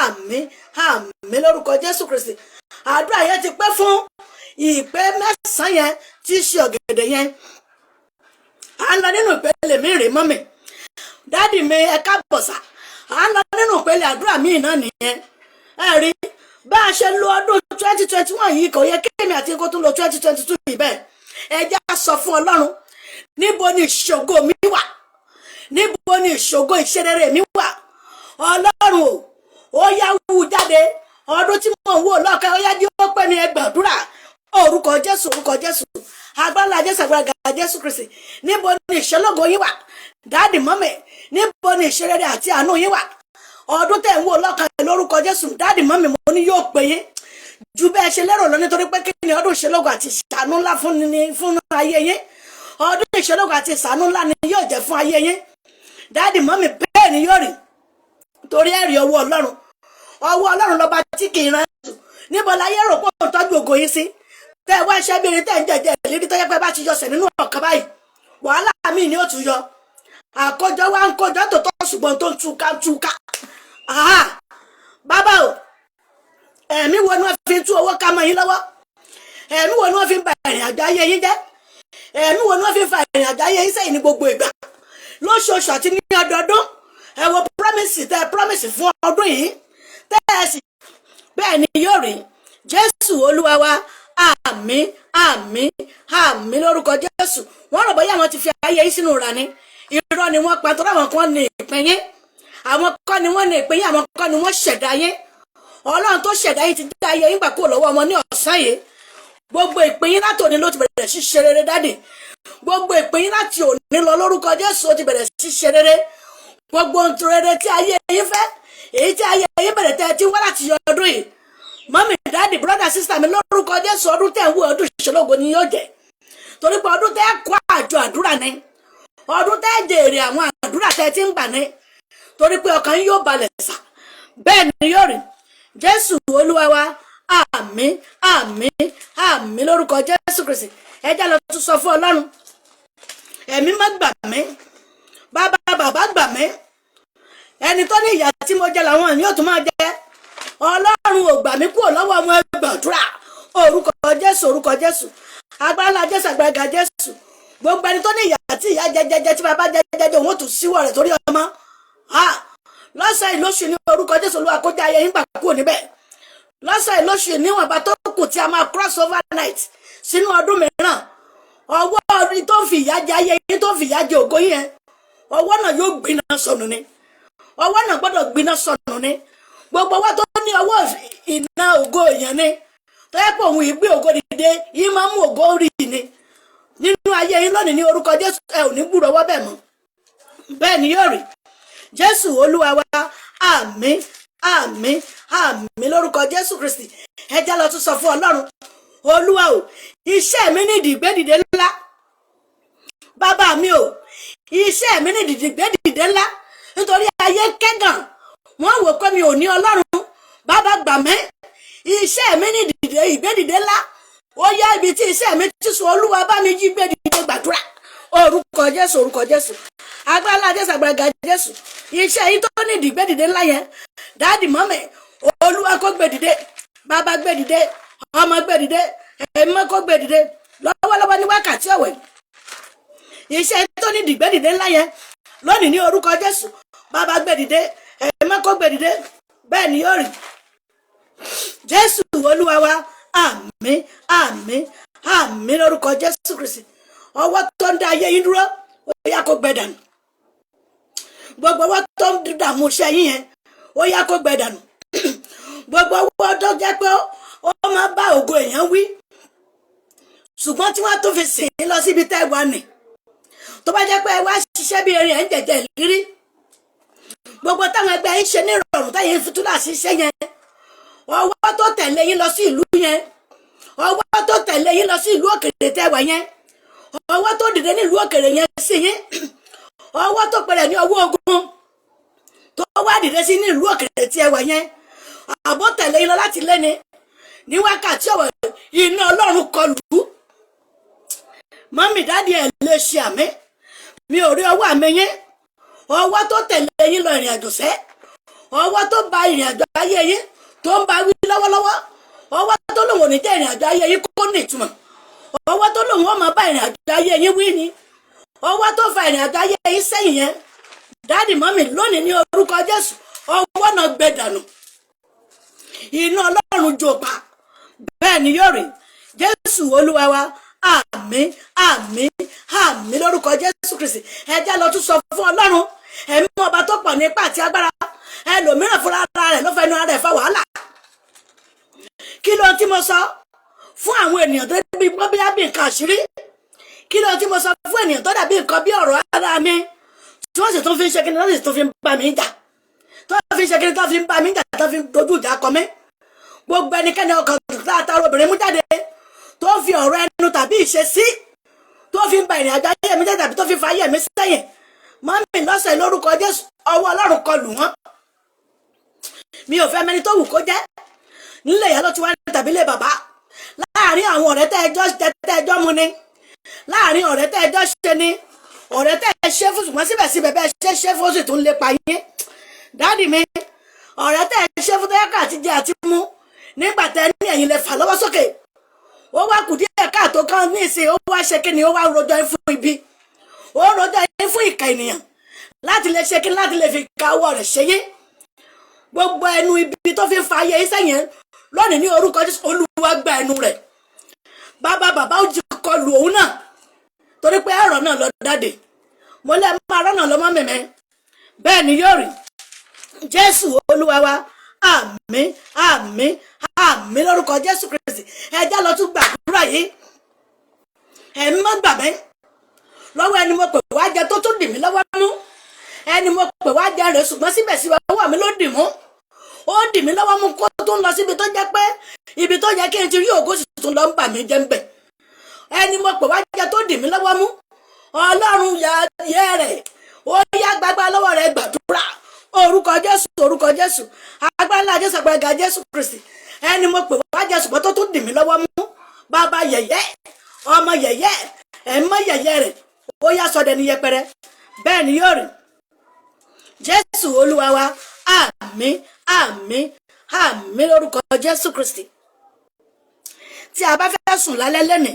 àmín, àmín lórúkọ Jésù Kristi. Àdúrà yẹn ti pẹ́ fún ìpè mẹ́sàn-án yẹn tí í ṣe ọ̀gẹ̀dẹ̀ yẹn. À ń lọ nínú ìpele mi rè. Mummy, daddy mi, ẹ káàbọ̀ sà. À ń lọ nínú ìpele àdúrà míì náà nìyẹn. Ẹ rí bá a ṣe lo ọdún 2021 yìí, kò yẹ kéèmí àti kó tún lo 2022 yìí bẹ́ẹ̀. Ẹ já sọ fún Ọlọ́run: níbo ni ìṣògo mi wà? Níbo ni ìṣògo ìṣerere mi wà? Ọlọ́run o, ó yá, wú jáde. Ọdún tí mò ń wò lọ́kàn, ó yá, jí ó pẹ́ mi. Ẹ gbàdúrà. Orúkọ Jésù, orúkọ Jésù, agbára Jésù, agbára ga Jésù Kristi. Níbo ni ìṣelógo yín wà, daddy, mummy? Níbo ni ìṣerere àti àánú yín wà? Ọdún tẹ̀ ń wò lọ́kàn, lórúkọ Jésù, daddy, mummy, mo ní yóò pè yín ju bẹ́ẹ̀ ṣe lérò lọ, nítorí pé kí ni? Ọdún ìṣelógo àti ìṣàánú ńlá fún ni fún ayé yín. Ọdún ìṣelógo àti ìṣàánú ńlá ni yóò jẹ́ fún ayé yín, daddy, mummy. Bẹ́ẹ̀ ni yóò rí, torí ẹ̀rí ọwọ́ Ọlọ́run. Ọwọ́ Ọlọ́run lọ́ba tí kì í rán jù. Níbo láyé rò pé òun tọ́jú ògo yín sí, tẹ́ ẹ wá iṣẹ́ bí irin, tẹ́ ẹ ń jẹ̀jẹ̀ ìlérí, tó yẹ pé bá ti yọsẹ̀ nínú ọ̀kan báyìí, wàhálà míì ni ó tún yọ? Àkójọ wa ń kójọ tó tọ́, ṣùgbọ́n tó ń túká ń túká. Bàbá o, ẹ̀mí wo ni wọ́n fi ń tú owó ká mọ́ yín lọ́wọ́? Ẹ̀mí wo ni wọ́n fi ń ba ìrìn àjò ayé yín jẹ́? Ẹ̀mí wo ni wọ́n fi ń fa ìrìn àjò ayé yín sẹ́yìn ní gbogbo ìgbà, lóṣooṣù àti ní ọdọọdún? Ẹ wo promise tẹ promise fún ọdún yìí, tẹ́ ẹ sì bẹ́ẹ̀ ni yóò rí. Jésù Olúwa wa, àmín, àmín, àmín lórúkọ Jésù. Wọ́n rò bóyá àwọn ti fi ayé yín sínú ìrà ni. Irọ́ ni wọ́n pa, torí àwọn kan ní ìpín yín. Àwọn kọ́ ni wọ́n ní ìpín yín, àwọn kọ́ ni wọ́n ṣẹ̀dá yín. Ọlọ́run tó ṣẹ̀dá yín ti dá ayé yín gbà kúrò lọ́wọ́ wọn ní ọ̀sán yìí. Gbogbo ìpín yín láti òní ló ti bẹ̀rẹ̀ sí ṣe rere. Daddy, gbogbo ìpín yín láti òní lọ lórúkọ Jésù, ó ti bẹ̀rẹ̀ sí ṣe rere. Gbogbo ohun rere tí ayé yín fẹ́, èyí tí ayé yín bẹ̀rẹ̀ tẹ́ ẹ ti wá láti yọ ọdún yìí, mummy, daddy, brother, sister mi, lórúkọ Jésù, ọdún tẹ̀ ń wú, ọdún ìṣológo ni yóò jẹ́, torí pé ọdún tẹ́ kó àjọ àdúrà ni, ọdún tẹ́ jèrè àwọn àdúrà tẹ́ ti ń gbà ní, torí pé ọkàn yín yóò balẹ̀ sà. Bẹ́ẹ̀ ni yóò rí. Jésù Olúwa wa, àmín, àmín, àmín lórúkọ Jésù Kristi. Ẹ já lọ tún sọ fún Ọlọ́run. Ẹ̀mí má gbà mí, bàbá, bàbá gbà mí. Ẹni tó ní ìyà tí mo jẹ làwọn yóò tún máa jẹ, Ọlọ́run ò gbà mí kúrò lọ́wọ́ ọmọ. Gbàdúrà. Orúkọ Jésù, orúkọ Jésù, agbára ńlá Jésù, agbára ga Jésù. Gbogbo ẹni tó ní ìyà tí ìyá jẹjẹjẹ, tí bàbá jẹjẹjẹ, òun ò tún síwọ́ rẹ̀ torí ọmọ lọ́sẹ̀ ìlóṣù ní orúkọ Jésù, Olúwa kó já ayé yín gbà kúrò níbẹ̀. Lọ́sẹ̀ ìlóṣù, níwọ̀nba tó kù tí a máa cross over night sínú ọdún mìíràn, ọwọ́ tó ń fi ìyà jẹ ayé yín, tó ń fi ìyà jẹ ògo yín yẹn, ọwọ́ náà yóò gbiná sọnù ni. Ọwọ́ náà gbọ́dọ̀ gbiná sọnù ni. Gbogbo ọwọ́ tó ní ọwọ́ iná ògo èèyàn ni, tó yẹ pé òun ìgbé ògo dìde yìí máa ń mú ògo rí ni nínú ayé yín lónìí, ní orúkọ Jésù, ẹ ò ní gbúrò ọwọ́ bẹ́ẹ̀ mọ́. Bẹ́ẹ̀ ni yóò rí. Jésù Olúwa wa, àmín, àmín, àmín lórúkọ Jésù Kristi. Ẹ já lọ tún sọ fún Ọlọ́run. Olúwa o, iṣẹ́ mi ní ìdìgbédìde ńlá. Bàbá mi o, iṣẹ́ mi ní ìdìgbédìde ńlá, nítorí ayé kẹ́gàn, wọ́n wò pé mi ò ní Ọlọ́run. Bàbá gbà mí, iṣẹ́ mi ní ìdìde ìgbédìde ńlá. Ó yá, ibi tí iṣẹ́ mi ti sùn, Olúwa bá mi jí gbédìde. Gbàdúrà. Orúkọ Jésù, orúkọ Jésù, agbára Jésù, agbára Jésù. Iṣẹ́ yìí tó ní ìdìgbédìde ńlá yẹn, daddy, mummy, Olúwa kó gbédìde. Bàbá gbédìde, ọmọ gbédìde, ẹ̀mọ́ kó gbédìde lọ́wọ́lọ́wọ́ ní wákàtí ọ̀wẹ̀. Iṣẹ́ tó ní ìdìgbédìde ńlá yẹn lónìí, ní orúkọ Jésù, bàbá gbédìde, ẹ̀mọ́ kó gbédìde. Bẹ́ẹ̀ ni yóò rí. Jésù Olúwa wa, àmín, àmín, àmín lórúkọ Jésù Kristi. Ọwọ́ tó ń dá ayé yín dúró, ó yá, kó gbẹ dànù. Gbogbo ọwọ́ tó ń dààmú iṣẹ́ yín yẹn, ó yá, kó gbẹ dànù. Gbogbo ọwọ́ tó jẹ́ pé ó máa bá ògo èèyàn wí, ṣùgbọ́n tí wọ́n tún fi sìn ín lọ síbi tẹ́ ẹ wà ní, tó bá jẹ́ pé ẹ wá ṣiṣẹ́ bí erin, ẹ̀ ń jẹ̀jẹ̀ lírí, gbogbo táwọn ẹgbẹ́ yín ṣe ní ìrọ̀rùn, táyé fi túlà sí iṣẹ́ yẹn, ọwọ́ tó tẹ̀lé yín lọ sí ìlú yẹn, ọwọ́ tó tẹ̀lé yín lọ sí ìlú òkèrè tẹ́ wà yẹn, ọwọ́ tó dìde ní ìlú òkèrè yẹn sí yín, ọwọ́ tó pẹ̀lẹ́ ní ọwọ́ ogun tó wá dìde sí ní ìlú òkèrè tí ẹ wà yẹn, àbó tẹ̀lé yín lọ láti lẹ́ni ní wákàtí ọ̀wọ̀, iná Ọlọ́run kọlù ú. Mummy, daddy, ẹ̀ lè ṣe àmín. Mi ò rí ọwọ́ àmì yín. Ọwọ́ tó tẹ̀lé yín lọ ìrìn àjò sẹ́, ọwọ́ tó ba ìrìn àjò ayé yín, tó ń bá wí lọ́wọ́lọ́wọ́, ọwọ́ tó lòun ò ní jẹ́ ìrìn àjò ayé yín kó ní ìtumọ̀, ọwọ́ tó lòun ó máa bá ìrìn àjò ayé yín wí ni, ọwọ́ tó fa ìrìn àjò ayé yín sẹ́yìn yẹn, daddy, mummy, lónìí ní orúkọ Jésù, ọwọ́ náà gbẹ dànù, iná Ọlọ́run jó pa. Bẹ́ẹ̀ ni yóò rí. Jésù Olúwa wa, àmín, àmín, àmín lórúkọ Jésù Kristi. Ẹ jẹ́ lọ tún sọ fún Ọlọ́run. Ẹ̀mí ọba tó pọ̀ nípa àti agbára, ẹlòmíràn fúnra ara rẹ̀ ló fẹnu ara rẹ̀ fa wàhálà. Kí ló tí mo sọ fún àwọn ènìyàn tó bí bóyá bí nǹkan àṣírí? Kí ló tí mo sọ fún ènìyàn tó dàbí nǹkan bí ọ̀rọ̀ ara mi, tí wọ́n sì tún fi ń ṣe kí ni, wọ́n sì tún fi ń bá mi jà, tó fi ń ṣe kí ni, tó fi ń bá mi jà, tó fi ń dojú ìjà kọ mí? Gbogbo ẹnikẹ́ni ọkàn látara obìnrin mú jáde, tó fi ọ̀rọ̀ ẹnu tàbí ìṣesí tó fi ń ba ìrìn àjò ayé mi jẹ́, tàbí tó fi fa ayé mi sẹ́yìn, mummy, lọ́sẹ̀ lórúkọ Jésù, ọwọ́ Ọlọ́run kọlù wọ́n. Mi ò fẹ́ mẹni tó wù kó jẹ́, nílé ìyá ló ti wá tàbí ilé bàbá, láàrin àwọn ọ̀rẹ́ tẹ́ ẹjọ́ jẹ, tẹ́ ẹjọ́ mu ni, láàrin ọ̀rẹ́ tẹ́ ẹjọ́ ṣe ni, ọ̀rẹ́ tẹ́ ẹ ṣe fún, ṣùgbọ́n síbẹ̀síbẹ̀ bẹ́ẹ̀ ṣe ṣe fún, ó sì tún lépa yín. Daddy mi, ọ̀rẹ́ tẹ́ ẹ ṣe fún, tẹ́yẹ́kà àti jẹ àti mú nígbà tẹ́ ní ẹ̀yìn lè fà lọ́wọ́ sókè, ó wá kù díẹ̀ káàtó kan ní ìsìn, ó wá ṣe kí ni? Ó wá rojọ́ yín fún ibi, ó rojọ́ yín fún ìkà ènìyàn, láti lè ṣe kí, láti lè fi ka ọwọ́ rẹ̀ ṣe yín. Gbogbo ẹnu ibi tó fi ń fa ayé yín sẹ́yìn lónìí, ní orúkọ Jésù, Olúwa gba ẹnu rẹ̀. Bàbá bàbá ó jí kọlù òun náà, torí pé ẹ̀rọ náà lọ dáde. Mo lẹ́ máa rọ́nà lọ́mọ mẹ́mẹ́. Bẹ́ẹ̀ ni yóò rí. Jésù Olúwa wa. Àmín, àmín, àmín lórúkọ Jésù Kristi. Ẹ já lọ tún gbàdúrà yìí. Ẹ̀mí mọ́ gbà mí lọ́wọ́ ẹni mo pè wá jẹ tó tún dì mí lọ́wọ́ mú. Ẹni mo pè wá jẹ rẹ̀, ṣùgbọ́n síbẹ̀síbẹ̀ ọwọ́ mi ló dì mú, ó dì mí lọ́wọ́ mú kó tó ń lọ síbi tó jẹ́ pé ibi tó yẹ kí n ti rí ògo sì tún lọ ń bà mí jẹ́ ń bẹ̀. Ẹni mo pè wá jẹ tó dì mí lọ́wọ́ mú, Ọlọ́run yẹ rẹ̀, ó yá gbàgbá lọ́wọ́ rẹ̀. Gbàdúrà. Orúkọ Jésù, orúkọ Jésù, agbára ńlá Jésù, agbára ga Jésù Kristi. Ẹni mo pè wá jẹ ṣùgbọ́n tó tún dì mí lọ́wọ́ mú, bàbá yẹ̀yẹ́, ọmọ yẹ̀yẹ́, ẹ̀mọ́ yẹ̀yẹ́ rẹ̀, ó yá sọdẹ ní yẹpẹrẹ. Bẹ́ẹ̀ ni yóò rí. Jésù Olúwa wa. Àmín, àmín, àmín lórúkọ Jésù Kristi. Tí a bá fẹ́ sùn lálẹ́ lẹ́nìí,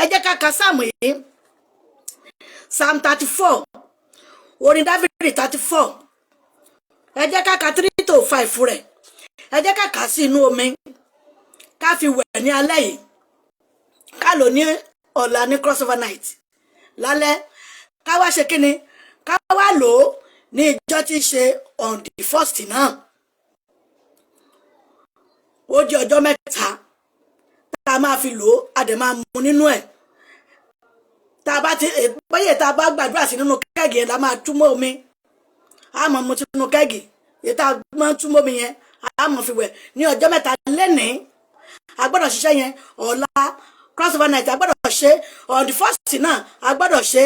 ẹ jẹ́ ká ka sáàmù yìí, Psalm 34, orin Dáfídì 34. Ẹ jẹ́ ká ka 3 to 5 rẹ̀. Ẹ jẹ́ ká kà á sí inú omi, ká fi wẹ̀ ní alẹ́ yìí, ká lò ní ọ̀la ní crossover night lálẹ́, ká wá ṣe kíni? Ká wá lò ó ní ìjọ tí í ṣe on the first náà. Ó di ọjọ́ 3 tá a máa fi lò ó. A dẹ̀ máa mu nínú ẹ̀. Tá a bá ti bóyá tá a bá gbàdúrà sí nínú keg yẹn la máa túmọ̀ omi, a máa mu sínú keg èyí tá a máa túmọ̀ omi yẹn, a máa fi wẹ̀ ní ọjọ́ 3 lẹ́nìí. A gbọ́dọ̀ ṣiṣẹ́ yẹn ọ̀la crossover night, a gbọ́dọ̀ ṣe on the first náà, a gbọ́dọ̀ ṣe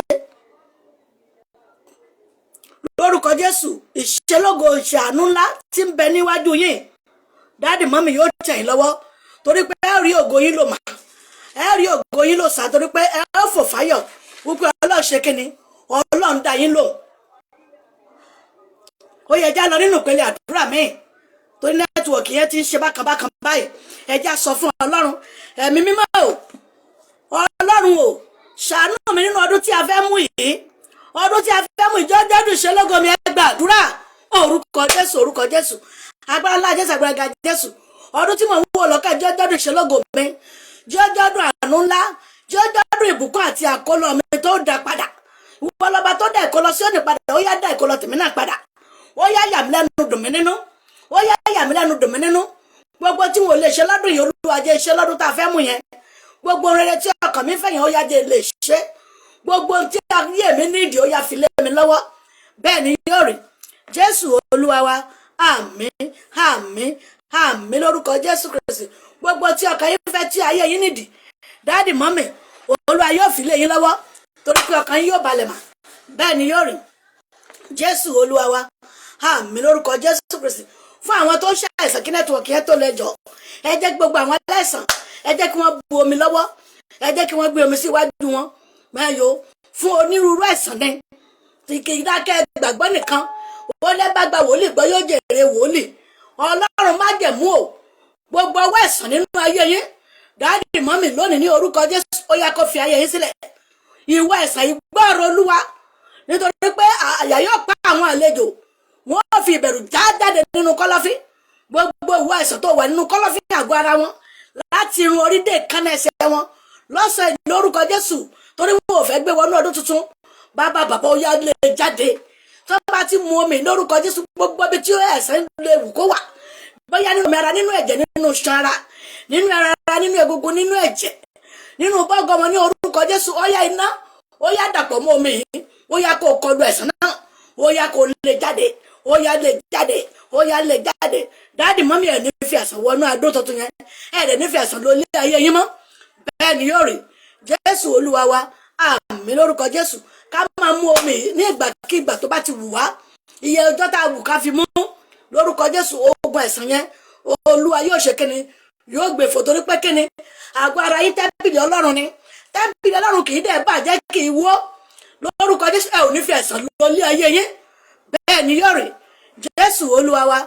lórúkọ Jésù. Ìṣelógo, ìṣàánú ńlá tí ń bẹ níwájú yín, daddy, mummy, yóò tẹ̀ yín lọ́wọ́, torí pé ẹ rí ògo yín lò mà, ẹ rí ògo yín lò sá, torí pé ẹ ó fò fáyọ̀ wípé Ọlọ́run ṣe kíni? Ọlọ́run dá yín lò. Ó yẹ já lọ nínú ìpele àdúrà míì, torí network yẹn ti ń ṣe bákan bákan báyìí. Ẹ já sọ fún Ọlọ́run. Ẹ̀mí mímọ́ o, Ọlọ́run o, ṣàánú mi nínú ọdún tí a fẹ́ mú yìí. Ọdún tí a fẹ́ mú ìjọ jọ́dún ṣe lógo mi. Ẹ gbàdúrà. Orúkọ Jésù, orúkọ Jésù, agbára ńlá Jésù, agbára ga Jésù. Ọdún tí mò ń wò lọ́kàn, jọ́ jọ́dún ṣe lógo mi, jọ́ jọ́dún àánú ńlá, jọ́ jọ́dún ìbùkún àti àkólọ mi tó dá padà. Ìwọ lọba tó dá ìkólọ sí òní padà, ó yá, dá ìkólọ tèmi náà padà. Ó yá, yà mí lẹ́nu, dùn mí nínú. Ó yá, yà mí lẹ́nu, dùn mí nínú. Gbogbo tí mo lè ṣe lọ́dún yìí, Olúwa jẹ́ ṣe lọ́dún tá a fẹ́ mú yẹn. Gbogbo rere tí ọkàn mi fẹ́ yẹn, ó yá, jẹ́ lè ṣe. Gbogbo tí ayé mi nídìí, ó yá, fi lé mi lọ́wọ́. Bẹ́ẹ̀ ni yóò rí. Jésù Olúwa wa. Àmín, àmín, àmín lórúkọ Jésù Kristi. Gbogbo tí ọkàn yín fẹ́, tí ayé yín nídìí, daddy, mummy, Olúwa yóò fi lé yín lọ́wọ́, torí pé ọkàn yín yóò balẹ̀ mà. Bẹ́ẹ̀ ni yóò rí. Jésù Olúwa wa. Àmín lórúkọ Jésù Kristi. Fún àwọn tó ń ṣàìsàn, kí network yẹn tó lè jọ, ẹ jẹ́ gbogbo àwọn aláìsàn, ẹ jẹ́ kí wọ́n bu omi lọ́wọ́, ẹ jẹ́ kí wọ́n gbé omi síwájú wọn mẹ́yò fún onírúurú àìsàn ní tí kì í dákẹ́. Gbàgbọ́ nìkan ó lẹ́bàá gba wòlíì gbọ́, yóò jèrè wòlíì. Ọlọ́run májẹ̀mú o, gbogbo ọwọ́ ẹ̀sán nínú ayé yín, daddy, mummy, lónìí ní orúkọ Jésù, ó yá, kó fi ayé yín sílẹ̀. Ìwọ ẹ̀sán, ìgbọ́rọ̀ Olúwa, nítorí pé àyà yóò pa àwọn àlejò, wọ́n fi ìbẹ̀rù já jáde nínú kọ́lọ́fín. Gbogbo ìwọ ẹ̀sán tó wà nínú kọ́lọ́fín àgọ́ ara wọn, láti irun orí dé kánná ẹsẹ̀ wọn, lọ́sàn-án lórúkọ Jésù, torí wọn ò fẹ́ gbé wọnú ọdún tuntun, bàbá bàbá, ó yá, lè jáde. Tó bá ti mu omi lórúkọ Jésù, gbogbo ibi tí ẹ̀sán lè wù kó wà, bóyá nínú omi ara, nínú ẹ̀jẹ̀, nínú ṣan ara, nínú ara, nínú egungun, nínú ẹ̀jẹ̀, nínú bọ́gọ́mọ ní orúkọ Jésù, ó yá, iná, ó yá, dàpọ̀ mọ́ omi yìí. Ó yá, kó kọlu ẹ̀sán náà. Ó yá, kó lè jáde. Ó yá, lè jáde. Ó yá, lè jáde. Daddy, mummy, ẹ̀ ní fi àìsàn wọnú adó tuntun yẹn, ẹ̀ dẹ̀ ní fi àìsàn lọ ilé ayé yín mọ́. Bẹ́ẹ̀ ni yóò rí. Jésù Olúwa wa. Àmín lórúkọ Jésù. Ká máa mú omi ní ìgbàkigbà tó bá ti wù wá, iye ọjọ́ tá a wù ká fi mú. Lórúkọ Jésù, ogun ẹ̀san yẹn, Olúwa yóò ṣe kíni? Yóò gbé fò, torí pé kíni? Àgọ́ ara yín, tẹ́ḿpìlì Ọlọ́run ni. Tẹ́ḿpìlì Ọlọ́run kì í dẹ̀ bàjẹ́, kì í wó. Lórúkọ Jésù, ẹ ò ní fi ẹ̀san lólé ayé yín. Bẹ́ẹ̀ ni yóò rí. Jésù Olúwa wa.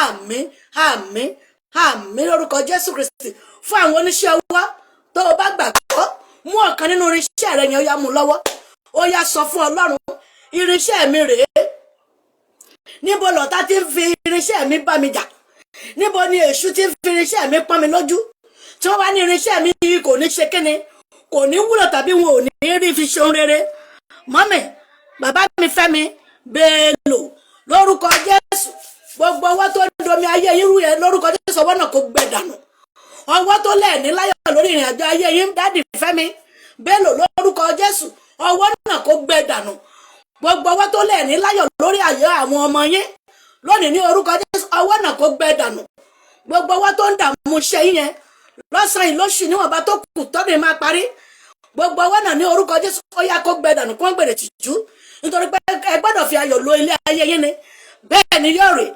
Àmín, àmín, àmín lórúkọ Jésù Kristi. Fún àwọn oníṣẹ́ ọwọ́, tó o bá gbàgbọ́, mú ọ̀kan nínú irinṣẹ́ rẹ yẹn, ó yá, mú lọ́wọ́. Ó yá, sọ fún Ọlọ́run, "Irinṣẹ́ mi rèé. Níbo lọ̀tá ti ń fi irinṣẹ́ mi bá mi jà? Níbo ni èṣù ti ń fi irinṣẹ́ mi pọ́n mi lójú, tí wọ́n bá ní irinṣẹ́ mi yìí kò ní ṣe kíni, kò ní wúlò, tàbí wọn ò ní rí fi ṣe ohun rere?" Mummy, bàbá mi, Fẹ́mi Bello, lórúkọ Jésù, gbogbo ọwọ́ tó ń domi ayé yín rú yẹn, lórúkọ Jésù, ọwọ́ náà kò gbẹ dànù. Ọwọ́ tó lẹ̀ ní láyọ̀ lórí ìrìn àjò ayé yín, Daddy Fẹ́mi Bello, lórúkọ Jésù, ọwọ́ náà kò gbẹ dànù. Gbogbo ọwọ́ tó lẹ̀ ní láyọ̀ lórí àyè àwọn ọmọ yín lónìí, ní orúkọ Jésù, ọwọ́ náà kò gbẹ dànù. Gbogbo ọwọ́ tó ń dààmú iṣẹ́ yín yẹn lọ́sàn-án yìí, lóṣù níwọ̀nba tó kù tọ́dún máa parí, gbogbo ọwọ́ náà, ní orúkọ Jésù, ó yá, kó gbẹ dànù, kó ń gbèrè tìjú, nítorí pé ẹ gbọ́dọ̀ fi ayọ̀ lo ilé ayé yín ni. Bẹ́ẹ̀ ni yóò rí.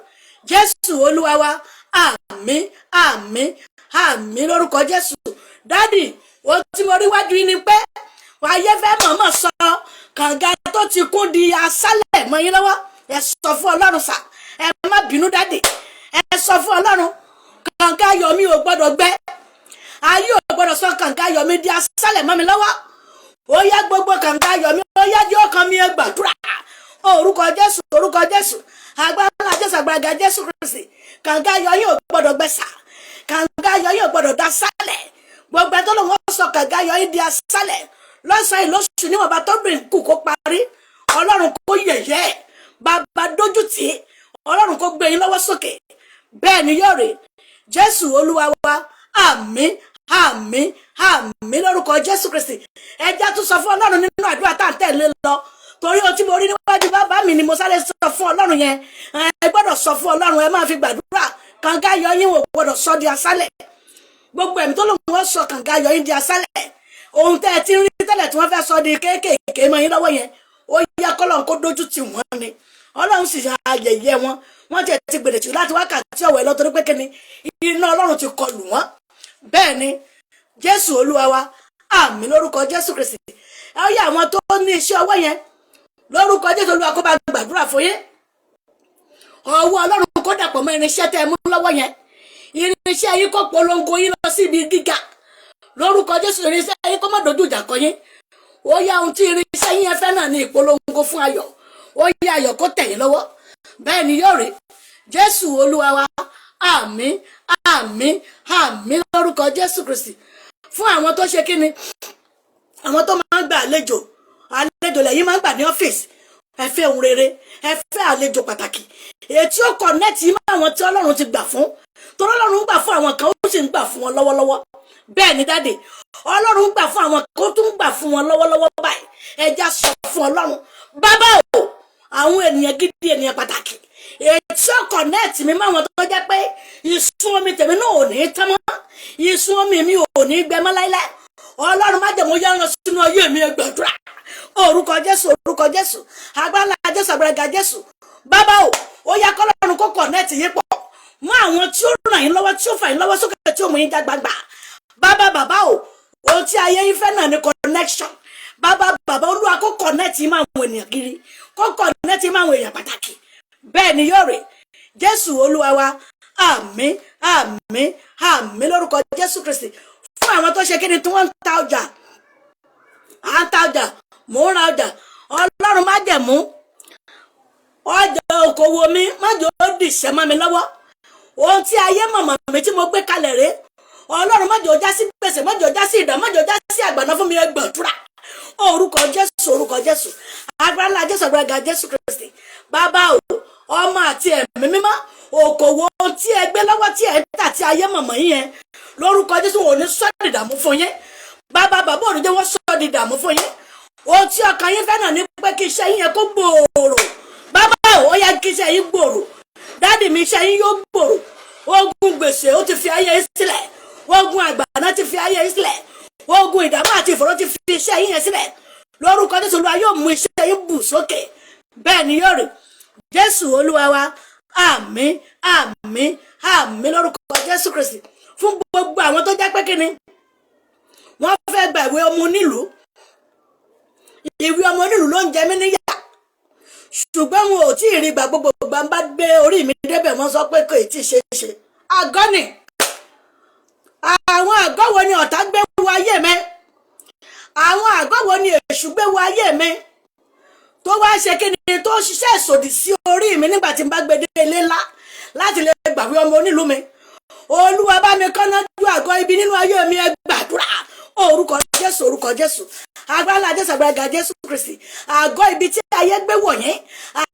Jésù Olúwa wa. Àmín, àmín, àmín lórúkọ Jésù. Daddy, ohun tí mo rí wájú yín ni pé ayé fẹ́ mọ̀ọ́mọ̀ sọ kànga tó ti kún di aṣálẹ̀ mọ́ yín lọ́wọ́. Ẹ sọ fún Ọlọ́run sà. Ẹ má bínú, Daddy. Ẹ sọ fún Ọlọ́run, "Kànga ayọ̀ mi ò gbọ́dọ̀ gbẹ. Ayé ò gbọ́dọ̀ sọ kànga ayọ̀ mi di aṣálẹ̀ mọ́ mi lọ́wọ́. Ó yá, gbogbo kànga ayọ̀ mi, ó yá, jẹ́ ọkàn mi." Ẹ gbàdúrà. Orúkọ Jésù, orúkọ Jésù, agbára Jésù, agbára Jésù Kristi, kànga ayọ̀ yín ò gbọ́dọ̀ gbẹ sà. Kànga ayọ̀ yín ò gbọ́dọ̀ da sálẹ̀. Gbogbo ẹni tó lòun sọ kànga ayọ̀ yín di aṣálẹ̀ lọ́sàn-án yìí, lóṣù níwọ̀nba tó dùn kù kó parí, Ọlọ́run kó yẹ̀yẹ́. Bàbá dójú tì í. Ọlọ́run kó gbé yín lọ́wọ́ sókè. Bẹ́ẹ̀ ni yóò rí. Jésù Olúwa wa. Àmín, àmín, àmín lórúkọ Jésù Kristi. Ẹja tún sọ fún Ọlọ́run nínú àdúrà tá à ń tẹ̀lé lọ, torí ohun tí mo rí níwájú bàbá mi ni mo sáré sọ fún Ọlọ́run yẹn. Ẹ gbọ́dọ̀ sọ fún Ọlọ́run, ẹ máa fi gbàdúrà. Kànga ayọ̀ yín ò gbọ́dọ̀ sọ di aṣálẹ̀. Gbogbo ẹ̀mí tó lòun wọ́n sọ kànga ayọ̀ yín di aṣálẹ̀, ohun tẹ́ ẹ ti ń rí tẹ́lẹ̀ tí wọ́n fẹ́ sọ di kéékèèké mọ́ yín lọ́wọ́ yẹn, ó yẹ kọ́lọ́run kó dójú tì wọ́n ni. Ọlọ́run sì ṣe ayẹyẹ wọn. Wọ́n ti ti gbèrè láti wákàtí ọ̀wẹ́ lọ, torí pé kíni? Iná Ọlọ́run ti kọlù wọ́n. Bẹ́ẹ̀ ni. Jésù Olúwa wa. Àmín lórúkọ Jésù Kristi. Ẹ yẹ àwọn tó ní iṣẹ́ ọwọ́ yẹn, lórúkọ Jésù, Olúwa kó bá gbàdúrà fún yín. Ọwọ́ Ọlọ́run kó dàpọ̀ mọ́ irinṣẹ́ tẹ́ ẹ mú lọ́wọ́ yẹn. Irinṣẹ́ yín kó polongo yín lọ sí ibi gíga lórúkọ Jésù. Irinṣẹ́ yín kó má dojú ìjà kọ yín. Ó yá, ohun tí irinṣẹ́ yín yẹn fẹ́ náà ní ìpolongo fún ayọ̀. Ó yá, ayọ̀ kó tẹ̀ yín lọ́wọ́. Bẹ́ẹ̀ ni yóò rí. Jésù Olúwa wa. Àmín, àmín, àmín lórúkọ Jésù Kristi. Fún àwọn tó ṣe kí ni, àwọn tó máa ń gba àlejò, àlejò lẹ́yìn máa ń gbà ní ọ́fíìsì, ẹ fẹ́ ohun rere, ẹ fẹ́ àlejò pàtàkì ètí ó connect mọ́ àwọn tí Ọlọ́run ti gbà fún, torí Ọlọ́run ń gbà fún àwọn kan, ó sì ń gbà fún wọn lọ́wọ́lọ́wọ́. Bẹ́ẹ̀ ni, Daddy, Ọlọ́run ń gbà fún àwọn kan, ó tún ń gbà fún wọn lọ́wọ́lọ́wọ́ báyìí. Ẹ já sọ fún Ọlọ́run, "Bàbá o, àwọn ènìyàn gidi, ènìyàn pàtàkì ètí ó connect mi mọ́ àwọn tó jẹ́ pé ìsun omi tèmi náà ò ní tán mọ́, ìsun omi mi ò ní gbẹ mọ́ láíláí, Ọlọ́run májẹ̀mú, yá rán sínú ayé mi." Ẹ gbàdúrà. Orúkọ Jésù, orúkọ Jésù, agbára Jésù, agbára Jésù. Bàbá o, ó yá, kọ́lọ́run kó connect yín pọ̀ mọ́ àwọn tí ó ràn yín lọ́wọ́, tí ó fà yín lọ́wọ́ sókè, tí ó mú yín já gbangba. Bàbá, bàbá o, ohun tí ayé yín fẹ́ náà ní connection. Bàbá, bàbá, Olúwa kó connect yín mọ́ àwọn ènìyàn gidi, kó connect yín mọ́ àwọn èèyàn pàtàkì. Bẹ́ẹ̀ ni yóò rí. Jésù Olúwa wa. Àmín, àmín, àmín lórúkọ Jésù Kristi. Fún àwọn tó ṣe kíni, tí wọ́n ń ta ọjà, à ń ta ọjà, mò ń ra ọjà, Ọlọ́run májẹ̀mú, ọjà okòwò mi, má jẹ́ ó dìṣẹ́ mọ́ mi lọ́wọ́. Ohun tí ayé mọ̀mọ́ mi tí mo gbé kalẹ̀ rèé, Ọlọ́run, má jẹ́ ó já sí gbèsè, má jẹ́ ó já sí ìdá, má jẹ́ ó já sí àgbàná fún mi. Ẹ gbàdúrà. Orúkọ Jésù, orúkọ Jésù, agbára ńlá Jésù, agbára Jésù Kristi, Bàbá o, Ọmọ àti Ẹ̀mí Mímọ́, òkòwò tí ẹ gbé lọ́wọ́, tí ẹ ń tà, tí ayé mọ̀mọ́ yín yẹn, lórúkọ Jésù, ò ní sọ́ di ìdààmú fún yín. Bàbá, bàbá, òní jẹ́ wọ́n sọ́ di ìdààmú fún yín. Ohun tí ọkàn yín fẹ́ náà ní pé kí iṣẹ́ yín yẹn kó gbòòrò. Bàbá o, ó yá, kí iṣẹ́ yín gbòòrò. Daddy mi, iṣẹ́ yín yóò gbòòrò. Ogun gbèsè, ó ti fi ayé yín sílẹ̀. Ogun àgbàná ti fi ayé yín sílẹ̀. Ogun ìdààmú àti ìfòró ti fi iṣẹ́ yín yẹn sílẹ̀. Lórúkọ Jésù, Olúwa yóò mú iṣẹ́ yín bù sókè. Bẹ́ẹ̀ ni yóò rí. Jésù Olúwa wa. Àmín, àmín, àmín lórúkọ Jésù Kristi. Fún gbogbo àwọn tó jẹ́ pé kíni wọ́n fẹ́ gba ìwé ọmọ onílùú, ìwé ọmọ onílùú ló ń jẹ mí níyà, ṣùgbọ́n wọn ò tí ì rí gbà. Gbogbo ìgbà ń bá gbé orí mi débẹ̀, wọ́n sọ pé kò tí ì ṣe é ṣe. Àgọ́ ni àwọn àgọ́ wo ni ọ̀tá gbé wọ ayé mi? Àwọn àgọ́ wo ni èṣù gbé wọ ayé mi tó wá ṣe kí ni, tó ṣiṣẹ́ ìsòdì sí orí mi nígbà tí n bá gbé dé ilé ńlá láti lè gbàwé ọmọ onílùú mi? Olúwa, bá mi kọ́ná ju àgọ́ ibi nínú ayé mi. Ẹ gbàdúrà. Orúkọ Jésù, orúkọ Jésù, agbára Jésù, agbára Jésù Kristi. Àgọ́ ibi tí ayé gbé wọ̀nyí,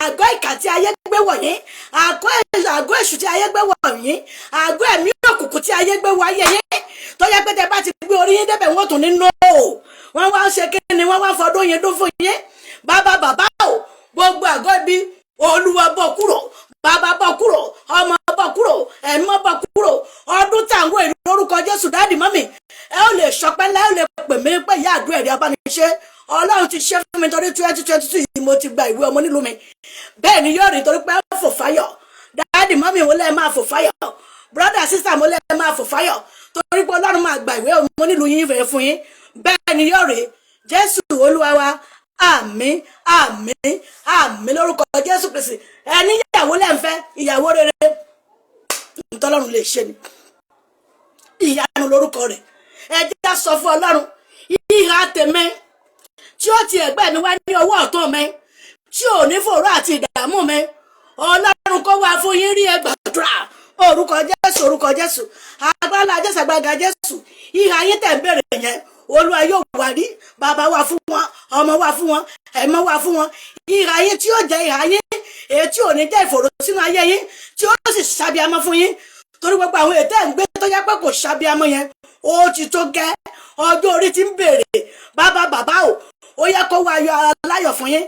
àgọ́ ìkà tí ayé gbé wọ̀nyí, àgọ́ èṣù tí ayé gbé wọ̀nyí, àgọ́ ẹ̀mí òkùnkùn tí ayé gbé wọ ayé yín, tó yẹ pé tẹ bá ti gbé orí yín débẹ̀, wọ́n tún ní no. Wọ́n wá ń ṣe kí ni, wọ́n wá fọdún yín dún fún yín. Bàbá, bàbá o, gbogbo àgọ́ ibi, Olúwa, bọ́ kúrò. Bàbá, bọ́ kúrò. Ọmọ, bọ́ kúrò. Ẹ̀mí, bọ́ kúrò. Ọdún tá à ń wò yìí, lórúkọ Jésù, daddy, mummy, ẹ ó lè sọpẹ́ ńlá, ẹ ó lè pè mí pé ìyá àdúrà ẹ̀rí abániṣe, Ọlọ́run ti ṣe fún mi, torí 2022 yìí mo ti gba ìwé ọmọ nílùú mi. Bẹ́ẹ̀ ni yóò rí, torí pé ẹ fò fáyọ̀. Daddy, mummy, mo lẹ́ẹ̀ máa fò fáyọ̀. Brother, sister, mo lẹ́ẹ̀ máa fò fáyọ̀, torí pé Ọlọ́run máa gba ìwé ọmọ nílùú yín fẹ́ fún yín. Bẹ́ẹ̀ ni yóò rí. Jésù Olúwa wa. Àmín, àmín, àmín lórúkọ Jésù Kristi. Ẹni ìyàwó lẹ́ ń fẹ́, ìyàwó rere, ntọ́lọ́run lè ṣe ni, ìyanu lórúkọ rẹ̀. Ẹ jẹ́ á sọ fún Ọlọ́run, ìhà tèmi tí ó ti ẹ̀gbẹ́ mi wá ní ọwọ́ ọ̀tún mi, tí ò ní fòró àti ìdààmú mi, Ọlọ́run kó wá fún yín rí. Ẹ gbàdúrà. Orúkọ Jésù, orúkọ Jésù, agbára Jésù, agbára Jésù. Ìhà yín tẹ̀ ń bèrè yẹn, Olúwa yóò wá rí. Bàbá wà fún wọn, ọmọ wà fún wọn, ẹ̀mọ́ wà fún wọn. Ìhà yín tí ó jẹ́ ìhà yín, èyí tí ò ní jẹ́ ìfòró sínú ayé yín, tí ó sì ṣàbíamọ́ fún yín, torí gbogbo àwọn ètò ẹ̀ ń gbé tó yẹ pé kò ṣàbíamọ́ yẹn, ó ti tó gẹ́, ọjọ́ orí ti ń béèrè. Bàbá, bàbá o, ó yẹ kó wá ayọ̀ aláyọ̀ fún yín.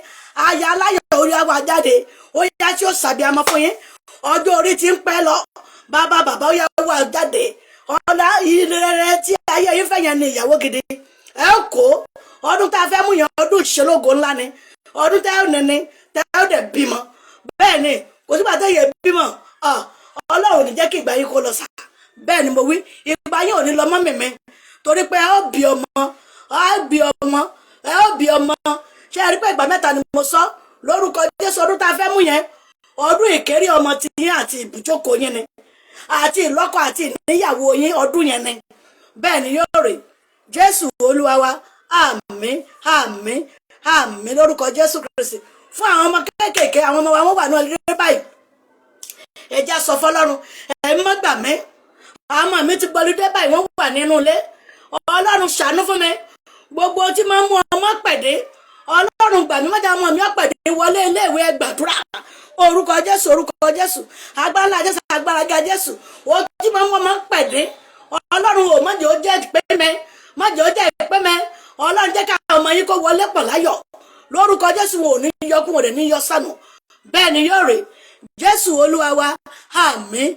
Aya aláyọ̀ orí wa jáde, ó yá, tí ó ṣàbíamọ́ fún yín. Ọjọ́ orí ti ń pẹ́ lọ. Bàbá, bàbá, ó yẹ wá jáde. Ọ̀la ìrere tí ayé yín fẹ́ yẹn ni ìyàwó gidi. Ẹ kó ọdún tá a fẹ́ mú yẹn, ọdún ìṣelógo ńlá ni, ọdún tẹ́ ò nìní, tẹ́ ò dẹ̀ bímọ. Bẹ́ẹ̀ ni, kò sígbà tẹ́ yẹ bímọ. Ọlọ́run ò ní jẹ́ kí ìgbà yín kó lọ sà. Bẹ́ẹ̀ ni mo wí, ìgbà yín ò ní lọ mọ́ mímí, torí pé ẹ ó bí ọmọ, ẹ ó bí ọmọ, ẹ ó bí ọmọ. Ṣé ẹ rí pé ìgbà mẹ́ta ni mo sọ? Lórúkọ Jésù, ọdún tá a fẹ́ mú yẹn, ọdún ìkéré ọmọ tiyín àti ìbùjókòó yín ni, àti ìlọ́kọ àti ìníyàwó yín, ọdún yẹn ni. Bẹ́ẹ̀ ni yóò rè. Jésù Olúwa wa. Àmín, àmín, àmín lórúkọ Jésù Kristi. Fún àwọn ọmọ kéékèèké, àwọn ọmọ wa, wọ́n wà ní ọdún báyìí, ẹ jẹ́ sọ fọ́lọ́run, ẹ mọ́ gbà mí. Àwọn ọmọ mi ti gbọlúdé báyìí, wọ́n wà nínú ilé. Ọlọ́run, ṣàánú fún mi. Gbogbo tí máa ń mú ọmọ pẹ̀dé, Ọlọ́run, gbà mí, mọ́jà ọmọ mi ọ̀pẹ̀dé wọlé iléèwé. Ẹ gbàdúrà. Orúkọ Jésù, orúkọ Jésù, agbára Jésù, agbára ga Jésù. Ó tí máa ń mú ọmọ pẹ̀dé, Ọlọ́run ò mọ̀jẹ̀ ó jẹ́ ìpè mẹ́, mọ̀jẹ̀ ó jẹ́ ìpè mẹ́. Ọlọ́run, jẹ́ ká ọmọ yín kó wọlé pọ̀ láyọ̀. Lórúkọ Jésù, wọn ò ní yọkún, wọn ò ní yọ sànù. Bẹ́ẹ̀ ni yóò rè. Jésù Olúwa wa. Àmín,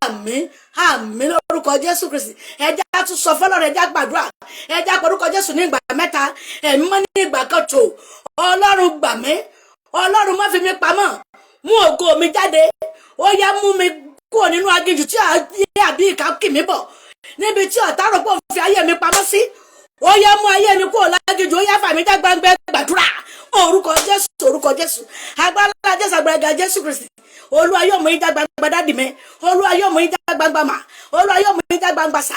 àmín, àmín lórúkọ Jésù Kristi. Ẹ jẹ́ á tún sọ fọlọ́run, ẹ jẹ́ á gbàdúrà, ẹ jẹ́ á porúkọ Jésù ní ìgbà mẹ́ta, ẹ̀mí mọ́ ní ìgbà kan tó. Ọlọ́run, gbà mí. Ọlọ́run, má fi mí pamọ́, mú ògo mi jáde. Ó yá, mú mi kúrò nínú aginjù tí ayé àbí ìka kì mí bọ̀, níbi tí ọ̀tá rò pé òun fi ayé mi pamọ́ sí. Ó yá, mú ayé mi kúrò láginjù. Ó yá, fà mí já gbangba. Gbàdúrà. Orúkọ Jésù, orúkọ Jésù, agbára Jésù, agbára Jésù Kristi. Olúwa yóò mú yín já gbangba, daddy mi. Olúwa yóò mú yín já gbangba mà. Olúwa yóò mú yín já gbangba sà,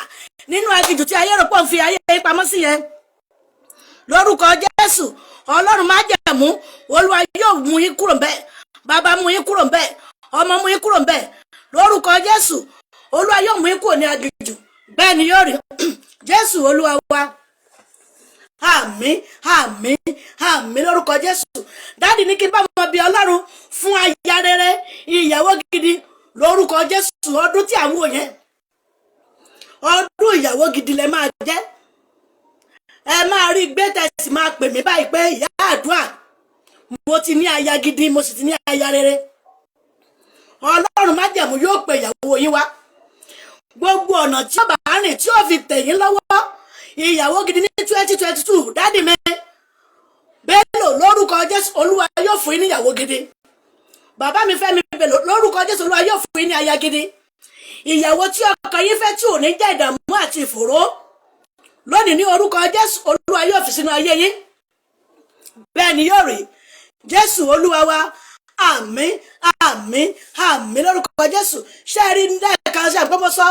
nínú aginjù tí ayé rò pé òun fi ayé yín pamọ́ sí yẹn. Lórúkọ Jésù, Ọlọ́run májẹ̀mú, Olúwa yóò mú yín kúrò ńbẹ̀. Bàbá mú yín kúrò ńbẹ̀, ọmọ mú yín kúrò ńbẹ̀. Lórúkọ Jésù, Olúwa yóò mú yín kúrò ní aginjù. Bẹ́ẹ̀ ni yóò rí. Jésù Olúwa wa. Àmín, àmín, àmín lórúkọ Jésù. Daddy ní kí n bá wọn bí Ọlọ́run fún aya rere, ìyàwó gidi. Lórúkọ Jésù, ọdún tí àwọn yẹn, ọdún ìyàwó gidi lẹ máa jẹ́. Ẹ máa rí gbé, tẹ̀sí máa pè mí báyìí pé ìyá àdúrà, mo ti ní aya gidi, mo sì ti ní aya rere. Ọlọ́run májẹ̀mú yóò pè ìyàwó yín wá. Gbogbo ọ̀nà tí ó bá rìn tí ó fi tẹ̀ yín lọ́wọ́ ìyàwó gidi ní 2022, daddy mi Bello, lórúkọ Jésù, Olúwa yóò fún yín níyàwó gidi. Bàbá mi Fẹ́mi Bello, lórúkọ Jésù, Olúwa yóò fún yín ní aya gidi, ìyàwó tí ọkàn yín fẹ́, tí ò ní jẹ́ ìdààmú àti ìfòòró. Lónìí, ní orúkọ Jésù, Olúwa yóò fi sínú ayé yín. Bẹ́ẹ̀ ni yóò rí. Jésù Olúwa wa. Àmín, àmín, àmín lórúkọ Jésù. Ṣé ẹ rí lẹ́ẹ̀kan ṣe àgbọ́mọ sọ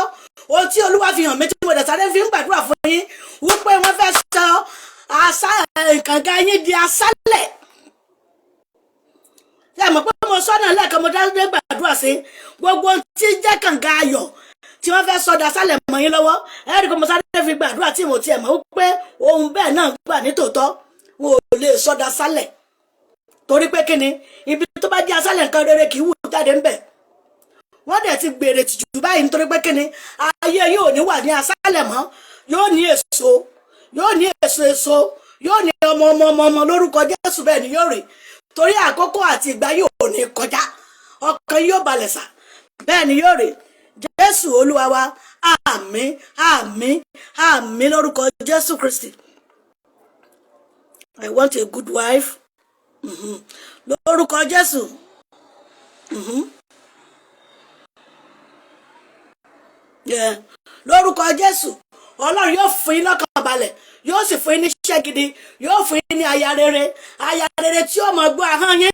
ohun tí Olúwa fi hàn mí, tí mo dẹ̀ sáré fi ń gbàdúrà fún yín, wípé wọ́n fẹ́ sọ kànga yín di aṣálẹ̀. Ṣé ẹ mọ̀ pé mo sọ náà lẹ́ẹ̀kan? Mo dé gbàdúrà sí gbogbo ohun tí jẹ́ kànga ayọ̀ tí wọ́n fẹ́ sọ dasálẹ̀ mọ́ yín lọ́wọ́. Ẹ rí i pé mo sáré fi gbàdúrà tí mo tiẹ̀ mọ̀ wípé ohun bẹ́ẹ̀ náà gbà ní tòótọ́, wọn ò lè sọ dasálẹ̀, torí pé kíni? Ibi tó bá jẹ́ aṣálẹ̀, nǹkan rere kì í wù jáde ńbẹ̀. Wọ́n dẹ̀ ti gbèrè tìjú báyìí, nítorí pé kíni? Ayé yóò ní wà ní aṣálẹ̀ mọ́. Yóò ní èso, yóò ní èso, èso yóò ní ọmọ, ọmọ, ọmọ, ọmọ lórúkọ Jésù. Bẹ́ẹ̀ ni yóò rí, torí àkókò àti ìgbà yóò ní kọjá. Ọkàn yóò balẹ̀ sà. Bẹ́ẹ̀ ni yóò rí. Jésù Olúwa wa. Àmín, àmín, àmín lórúkọ Jésù Kristi. I want a good wife. Lórúkọ Jésù. Yeah. Lórúkọ Jésù, Ọlọ́run yóò fún yín lọ́kàn balẹ̀, yóò sì fún yín níṣẹ́ gidi, yóò fún yín ní aya rere, aya rere tí ó máa gbọ́ ahọ́n yín.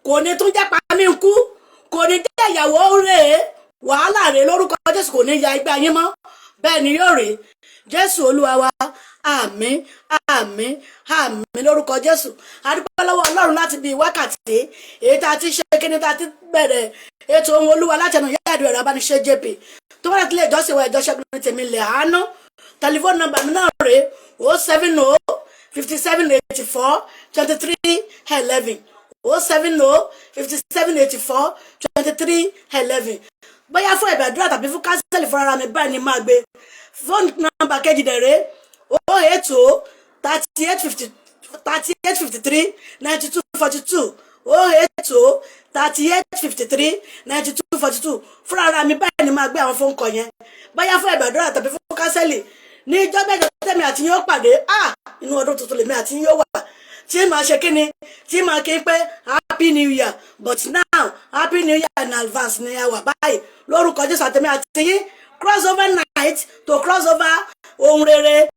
Kò ní tún jẹ́ pàmí kú, kò ní jẹ́ ìyàwó rèé wàhálà rèé. Lórúkọ Jésù, kò ní ya igbá yín mọ́. Bẹ́ẹ̀ ni yóò rí. Jésù Olúwa wa. Àmín, àmín, àmín lórúkọ Jésù. A dúpẹ́ lọ́wọ́ Ọlọ́run láti bí wákàtí èyí tá a ti ṣe kíní, tá a ti bẹ̀rẹ̀ ètò ohun Olúwa láti ẹnu ìyá àdúrà abániṣe JP, tó bá láti ilé ìjọsìn wa, Ìjọ Ṣẹ́gun Tèmi lẹ̀ àánú. Tẹlifóònù nọ́mbà mi náà rèé: 070 5784 2311, 070 5784 2311. Bóyá fún ẹ̀bẹ̀ àdúrà tàbí fún counsel fúnra mi, báyìí ni máa gbé. Fóònù nọ́mbà kejì dẹ̀ rèé: 080 3850 3853 9242, 080 3853 9242. Fúnra ara mi báyìí ni máa gbé àwọn fóònù kọ yẹn, bóyá fún ẹ̀bẹ̀ àdúrà tàbí fún counsel. Ní ìjọ mẹ́jọ tẹ̀mí àti yín ó pàdé, ah, inú ọdún tuntun lèmi àti yín ó wà, tí màá ṣe kíni, tí màá kí pé Happy New Year. But now, Happy New Year in advance ni a wà báyìí. Lórúkọ Jésù, àtẹ̀mí àti yín, cross over night to cross over ohun rere.